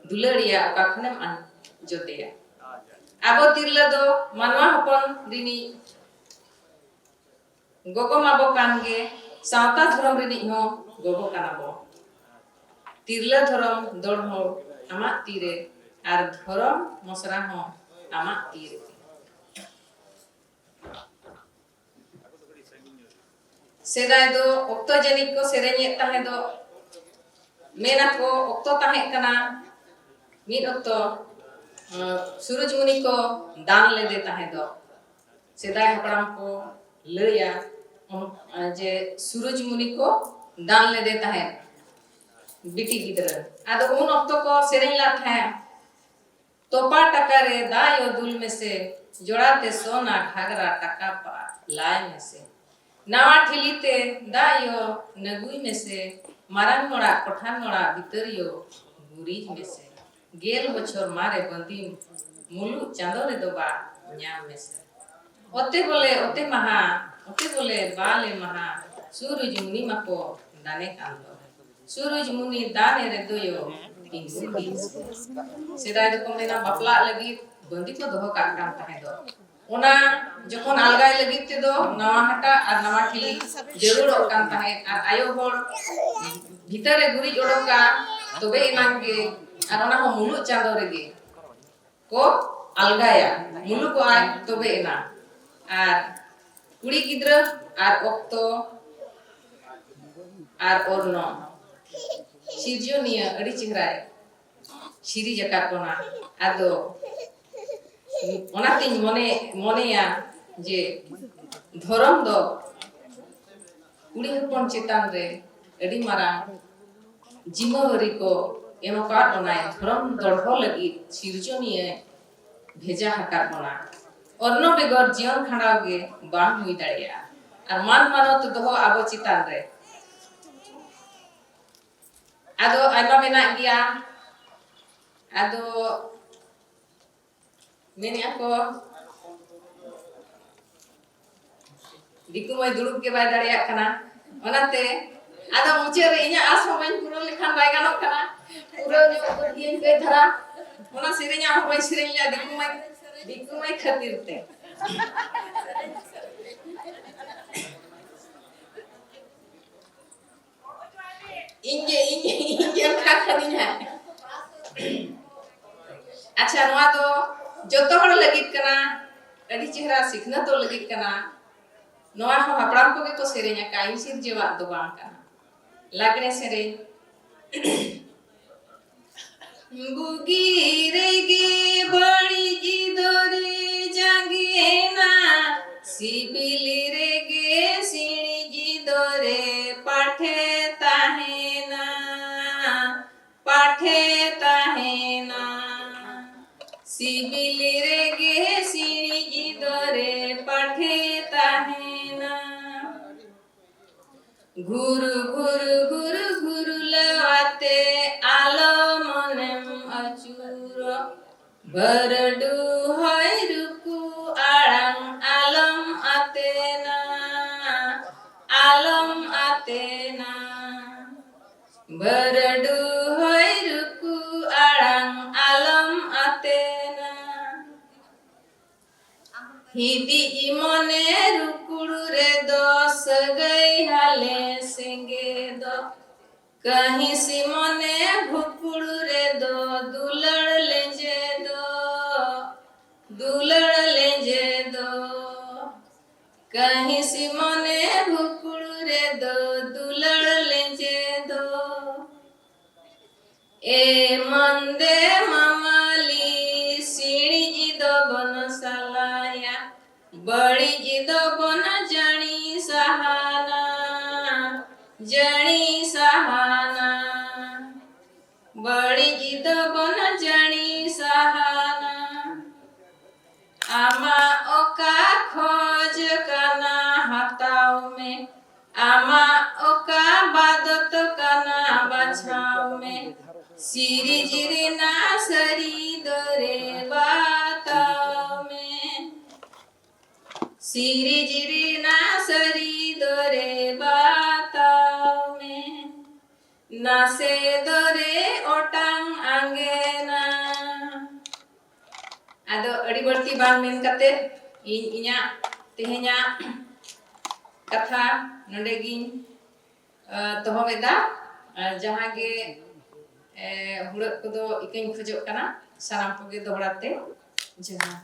ᱫᱩᱞᱟᱹᱲᱮᱭᱟ, ᱚᱠᱟ ᱠᱷᱚᱱᱮᱢ ᱟᱸᱡᱚᱫᱮᱭᱟ? ᱟᱵᱚ ᱛᱤᱨᱞᱟᱹ ᱫᱚ ᱢᱟᱱᱣᱟ ᱦᱚᱯᱚᱱ ᱨᱤᱱᱤᱡ ᱜᱚᱜᱚ ᱢᱟᱵᱚ ᱠᱟᱱ ᱜᱮ, ᱥᱟᱶᱛᱟ ᱫᱷᱚᱨᱚᱢ ᱨᱤᱱᱤᱡ ᱦᱚᱸ ᱜᱚᱜᱚ ᱠᱟᱱᱟ ᱵᱚ᱾ ᱛᱤᱨᱞᱟᱹ ᱫᱷᱚᱨᱚᱢ ᱫᱚᱲᱦᱚ ᱟᱢᱟᱜ ᱛᱤᱨᱮ, ᱟᱨ ᱫᱷᱚᱨᱚᱢ ᱢᱚᱥᱨᱟ ᱦᱚᱸ ᱟᱢᱟᱜ ᱛᱤᱨᱮ᱾ ᱥᱮᱫᱟᱭ ᱫᱚ ᱚᱠᱛᱚ ᱡᱟᱹᱱᱤᱡ ᱠᱚ ᱥᱮᱨᱮᱧᱮᱫ ᱛᱟᱦᱮᱸ ᱫᱚ, ᱢᱮᱱᱟᱠᱚ ᱚᱠᱛᱚ ᱛᱟᱦᱮᱸ ᱠᱟᱱᱟ, ᱢᱤᱫ ᱚᱠᱛᱚ ᱥᱩᱨᱩᱡᱽᱢᱩᱱᱤ ᱠᱚ ᱫᱟᱱ ᱞᱮᱫᱮ ᱛᱟᱦᱮᱸ ᱫᱚ᱾ ᱥᱮᱫᱟᱭ ᱦᱟᱯᱲᱟᱢ ᱠᱚ ᱞᱟᱹᱭᱟ ᱡᱮ ᱥᱩᱨᱩᱡᱽᱢᱩᱱᱤ ᱠᱚ ᱫᱟᱱ ᱞᱮᱫᱮ ᱛᱟᱦᱮᱸᱫ ᱵᱤᱴᱤ ᱜᱤᱫᱽᱨᱟᱹ᱾ ᱟᱫᱚ ᱩᱱ ᱚᱠᱛᱚ ᱠᱚ ᱥᱮᱨᱮᱧ ᱞᱮᱫ ᱛᱟᱦᱮᱸᱫ, ᱛᱚᱯᱟ ᱴᱟᱠᱟ ᱨᱮ ᱫᱟᱜ ᱭᱚ ᱫᱩᱞ ᱢᱮᱥᱮ, ᱡᱚᱲᱟ ᱛᱮ ᱥᱚᱱᱟ ᱜᱷᱟᱜᱽᱨᱟ ᱴᱟᱠᱟ ᱯᱟ ᱞᱟᱭ ᱢᱮᱥᱮ᱾ ᱱᱟᱣᱟ ᱴᱷᱤᱞᱤ ᱛᱮ ᱫᱟᱜ ᱭᱚ ᱱᱟᱹᱜᱩᱭ ᱢᱮᱥᱮ, ᱢᱟᱨᱟᱝ ᱱᱚᱲᱟ ᱠᱚᱴᱷᱟ ᱱᱚᱲᱟ ᱵᱷᱤᱛᱟᱹᱨ ᱭᱚ ᱜᱩᱨᱤᱡ ᱢᱮᱥᱮ᱾ ᱜᱮᱞ ᱵᱚᱪᱷᱚᱨ ᱢᱟᱨᱮ ᱵᱟᱸᱫᱤᱢ ᱢᱩᱞᱩᱜ ᱪᱟᱸᱫᱚ ᱨᱮᱫᱚ ᱵᱟ ᱧᱟᱢ ᱢᱮᱥᱮ᱾ ᱚᱛᱮ ᱵᱚᱞᱮ ᱚᱛᱮ ᱢᱟᱦᱟ, ᱚᱛᱮ ᱵᱚᱞᱮ ᱵᱟᱞᱮ ᱢᱟᱦᱟ, ᱥᱩᱨᱩᱡᱽ ᱢᱩᱱᱤ ᱢᱟᱠᱚ ᱫᱟᱱᱮ ᱠᱟᱱ ᱫᱚ᱾ ᱥᱩᱨᱩᱡᱽ ᱢᱩᱱᱤ ᱫᱟᱱᱮ ᱨᱮᱫᱚ ᱭᱚ ᱛᱤᱸᱜᱩ ᱜᱮ᱾ ᱥᱮᱫᱟᱭ ᱫᱚᱠᱚ ᱢᱮᱱᱟ ᱵᱟᱯᱞᱟᱜ ᱞᱟᱹᱜᱤᱫ ᱵᱟᱸᱫᱤ ᱠᱚ ᱫᱚᱦᱚ ᱠᱟᱜ ᱠᱟᱱ ᱛᱟᱦᱮᱸ ᱫᱚ᱾ ᱚᱱᱟ ᱡᱚᱠᱷᱚᱱ ᱟᱞᱜᱟᱭ ᱞᱟᱹᱜᱤᱫ ᱛᱮᱫᱚ ᱱᱟᱣᱟ ᱦᱟᱴᱟᱜ ᱟᱨ ᱱᱟᱣᱟ ᱴᱷᱤᱞᱤ ᱡᱟᱹᱨᱩᱲᱚᱜ ᱠᱟᱱ ᱛᱟᱦᱮᱸᱫ, ᱟᱨ ᱟᱭᱳ ᱦᱚᱲ ᱵᱷᱤᱛᱟᱹᱨ ᱨᱮ ᱜᱩᱨᱤᱡ ᱚᱰᱚᱠᱟ, ᱛᱚᱵᱮ ᱮᱱᱟᱝ ᱜᱮ, ᱟᱨ ᱚᱱᱟ ᱦᱚᱸ ᱢᱩᱞᱩᱜ ᱪᱟᱸᱫᱚ ᱨᱮᱜᱮ ᱠᱚ ᱟᱞᱜᱟᱭᱟ ᱢᱩᱞᱩᱜᱚᱜᱼᱟᱭ, ᱛᱚᱵᱮ ᱮᱱᱟᱝ᱾ ᱟᱨ ᱠᱩᱲᱤ ᱜᱤᱫᱽᱨᱟᱹ ᱟᱨ ᱚᱠᱛᱚ ᱟᱨ ᱚᱨᱱᱚ ᱥᱤᱨᱡᱚᱱᱤᱭᱟᱹ ᱟᱹᱰᱤ ᱪᱮᱦᱨᱟᱭ ᱥᱤᱨᱤᱡᱽ ᱟᱠᱟᱫ ᱵᱚᱱᱟ᱾ ᱟᱫᱚ ᱚᱱᱟᱛᱤᱧ ᱢᱚᱱᱮ ᱢᱚᱱᱮᱭᱟ ᱡᱮ ᱫᱷᱚᱨᱚᱢ ᱫᱚ ᱠᱩᱲᱤ ᱦᱚᱯᱚᱱ ᱪᱮᱛᱟᱱ ᱨᱮ ᱟᱹᱰᱤ ᱢᱟᱨᱟᱝ ᱡᱤᱢᱟᱹᱣᱟᱹᱨᱤ ᱠᱚ ᱮᱢ ᱟᱠᱟᱫ ᱵᱚᱱᱟᱭ᱾ ᱫᱷᱚᱨᱚᱢ ᱫᱚᱲᱦᱚ ᱞᱟᱹᱜᱤᱫ ᱥᱤᱨᱡᱚᱱᱤᱭᱟᱹ ᱵᱷᱮᱡᱟ ᱟᱠᱟᱫ ᱵᱚᱱᱟ᱾ ᱚᱨᱱᱚ ᱵᱮᱜᱚᱨ ᱡᱤᱭᱚᱱ ᱠᱷᱟᱸᱰᱟᱣ ᱜᱮ ᱵᱟᱝ ᱦᱩᱭ ᱫᱟᱲᱮᱭᱟᱜᱼᱟ᱾ ᱟᱨ ᱢᱟᱱ ᱢᱟᱱᱚᱛ ᱫᱚᱦᱚ ᱟᱵᱚ ᱪᱮᱛᱟᱱ ᱨᱮ ᱟᱫᱚ ᱟᱭᱢᱟ ᱢᱮᱱᱟᱜ ᱜᱮᱭᱟ᱾ ᱟᱫᱚ ᱢᱮᱱᱮᱜᱼᱟ ᱠᱚ, ᱫᱤᱠᱩ ᱢᱟᱹᱭ ᱫᱩᱲᱩᱵ ᱜᱮ ᱵᱟᱭ ᱫᱟᱲᱮᱭᱟᱜ ᱠᱟᱱᱟ᱾ ᱚᱱᱟᱛᱮ ᱟᱫᱚ ᱢᱩᱪᱟᱹᱫ ᱨᱮ ᱤᱧᱟᱹᱜ ᱟᱥ ᱦᱚᱸ ᱵᱟᱹᱧ ᱯᱩᱨᱟᱹᱣ ᱞᱮᱠᱷᱟᱱ ᱵᱟᱭ ᱜᱟᱱᱚᱜ ᱠᱟᱱᱟ᱾ ᱯᱩᱨᱟᱹᱣ ᱧᱚᱜ ᱜᱚᱫ ᱜᱤᱭᱟᱹᱧ ᱠᱟᱹᱡ ᱫᱷᱟᱨᱟ᱾ ᱚᱱᱟ ᱥᱮᱨᱮᱧᱟᱜ ᱦᱚᱸ ᱵᱟᱹᱧ ᱥᱮᱨᱮᱧ ᱞᱮᱜᱼᱟ, ᱫᱤᱠᱩ ᱢᱟᱹᱭ, ᱫᱤᱠᱩ ᱢᱟᱹᱭ ᱠᱷᱟᱹᱛᱤᱨ ᱛᱮ᱾ ᱤᱧ ᱜᱮ, ᱤᱧ, ᱤᱧ ᱜᱮ ᱚᱱᱠᱟ ᱠᱟᱹᱱᱟᱹᱧ ᱦᱟᱸᱜ᱾ ᱟᱪᱪᱷᱟ, ᱱᱚᱣᱟ ᱫᱚ ᱡᱚᱛᱚ ᱦᱚᱲ ᱞᱟᱹᱜᱤᱫ ᱠᱟᱱᱟ, ᱟᱹᱰᱤ ᱪᱮᱦᱨᱟ ᱥᱤᱠᱷᱱᱟᱹᱛᱚᱜ ᱞᱟᱹᱜᱤᱫ ᱠᱟᱱᱟ᱾ ᱱᱚᱣᱟ ᱦᱚᱸ ᱦᱟᱯᱲᱟᱢ ᱠᱚᱜᱮ ᱠᱚ ᱥᱮᱨᱮᱧ ᱟᱠᱟᱫᱼᱟ, ᱤᱧ ᱥᱤᱨᱡᱟᱹᱣᱟᱜ ᱫᱚ ᱵᱟᱝ ᱠᱟᱱᱟ᱾ ᱞᱟᱜᱽᱲᱮ ᱥᱮᱨᱮᱧ᱾ ᱵᱩᱜᱤ ᱨᱮᱜᱮ ᱵᱟᱹᱲᱤᱡ ᱫᱚᱨᱮ ᱡᱟᱸᱜᱮᱱᱟ, ᱥᱤᱵᱤᱞ ᱨᱮᱜᱮ ᱥᱤᱬᱤᱡ ᱫᱚᱨᱮ ᱯᱟᱴᱷᱮ ᱛᱟᱦᱮᱱᱟ, ᱯᱟᱴᱷᱮ ᱛᱟᱦᱮᱱᱟ᱾ ᱥᱤᱵᱤᱞ ᱨᱮᱜᱮ ᱥᱤᱬᱤᱡ ᱫᱚᱨᱮ ᱯᱟᱴᱷᱮ ᱛᱟᱦᱮᱱᱟ᱾ ᱜᱷᱩᱨ ᱜᱷᱩᱨ ᱜᱷᱩᱨ ᱜᱷᱩᱨᱞᱟᱹᱣᱟᱛᱮ ᱟᱞᱚ ᱢᱚᱱᱮᱢ ᱟᱹᱪᱩᱨᱚᱜ, ᱵᱟᱹᱨᱰᱩ ᱦᱚᱭ ᱨᱩᱠᱩ ᱟᱲᱟᱝ ᱟᱞᱚᱢ ᱟᱛᱮᱱᱟ, ᱟᱞᱚᱢ ᱟᱛᱮᱱᱟ᱾ ᱵᱟᱹᱨᱰᱩ ᱦᱚᱭ ᱨᱩᱠᱩ ᱟᱲᱟᱝ ᱟᱞᱚᱢ ᱟᱛᱮᱱᱟ᱾ ᱦᱤᱫᱤᱡ ᱢᱚᱱᱮ ᱨᱩᱠᱩᱲ ᱨᱮᱫᱚ ᱥᱟᱹᱜᱟᱹᱭ ᱦᱟᱞᱮ ᱥᱮᱸᱜᱮᱫᱚᱜ, ᱠᱟᱹᱦᱤᱥ ᱢᱚᱱᱮ ᱵᱷᱩᱠᱩᱲ ᱨᱮᱫᱚ ᱫᱩᱞᱟᱹᱲ ᱞᱮᱸᱡᱮᱫᱚᱜ, ᱫᱩᱞᱟᱹᱲ ᱞᱮᱸᱡᱮᱫᱚᱜ᱾ ᱠᱟᱹᱦᱤᱥ ᱢᱚᱱᱮ ᱵᱷᱩᱠᱩᱲ ᱨᱮᱫᱚ ᱫᱩᱞᱟᱹᱲ ᱞᱮᱸᱡᱮᱫᱚᱜ᱾ ᱮ ᱢᱟᱱᱫᱮ ᱢᱟᱢᱟᱞᱤ, ᱥᱤᱬᱤᱡ ᱫᱚᱵᱚᱱ ᱥᱟᱞᱟᱭᱟ, ᱵᱟᱹᱲᱤᱡ ᱫᱚᱵᱚᱱ ᱡᱟᱹᱲᱤ ᱥᱟᱦᱟᱱᱟ, ᱡᱟᱹᱲᱤ ᱥᱟᱦᱟᱱᱟ᱾ ᱵᱟᱹᱲᱤᱡ ᱫᱚᱵᱚᱱ ᱡᱟᱹᱲᱤ ᱥᱟᱦᱟᱱᱟ᱾ ᱟᱢᱟᱜ ᱚᱠᱟ ᱠᱷᱚᱡᱽ ᱠᱟᱱᱟ ᱦᱟᱛᱟᱣ ᱢᱮ, ᱟᱢᱟᱜ ᱚᱠᱟ ᱵᱟᱫᱚᱛ ᱠᱟᱱᱟ ᱵᱟᱪᱷᱟᱣ ᱢᱮ, ᱥᱤᱨᱤᱡ ᱨᱮᱱᱟᱜ ᱥᱟᱹᱨᱤ ᱫᱚᱨᱮ ᱵᱟᱛᱟᱣ ᱢᱮ, ᱥᱤᱨᱤᱡ ᱨᱮᱱᱟᱜ ᱥᱟᱹᱨᱤ ᱫᱚᱨᱮ ᱵᱟᱛᱟᱣ ᱢᱮ᱾ ᱱᱟᱥᱮ ᱫᱚᱨᱮ ᱚᱴᱟᱝ ᱟᱸᱜᱮᱱᱟ᱾ ᱟᱫᱚ ᱟᱹᱰᱤ ᱵᱟᱹᱲᱛᱤ ᱵᱟᱝ ᱢᱮᱱ ᱠᱟᱛᱮ ᱤᱧ ᱤᱧᱟᱹᱜ ᱛᱮᱦᱮᱧᱟᱜ ᱠᱟᱛᱷᱟ ᱱᱚᱰᱮ ᱜᱤᱧ, ᱟ, ᱫᱚᱦᱚ ᱮᱫᱟ᱾ ᱟᱨ ᱡᱟᱦᱟᱸ ᱜᱮ, ᱮ, ᱦᱩᱲᱟᱹᱜ ᱠᱚᱫᱚ ᱤᱠᱟᱹᱧ ᱠᱷᱚᱡᱚᱜ ᱠᱟᱱᱟ, ᱥᱟᱱᱟᱢ ᱠᱚᱜᱮ ᱫᱚᱦᱲᱟ ᱛᱮ ᱡᱚᱦᱟᱨ᱾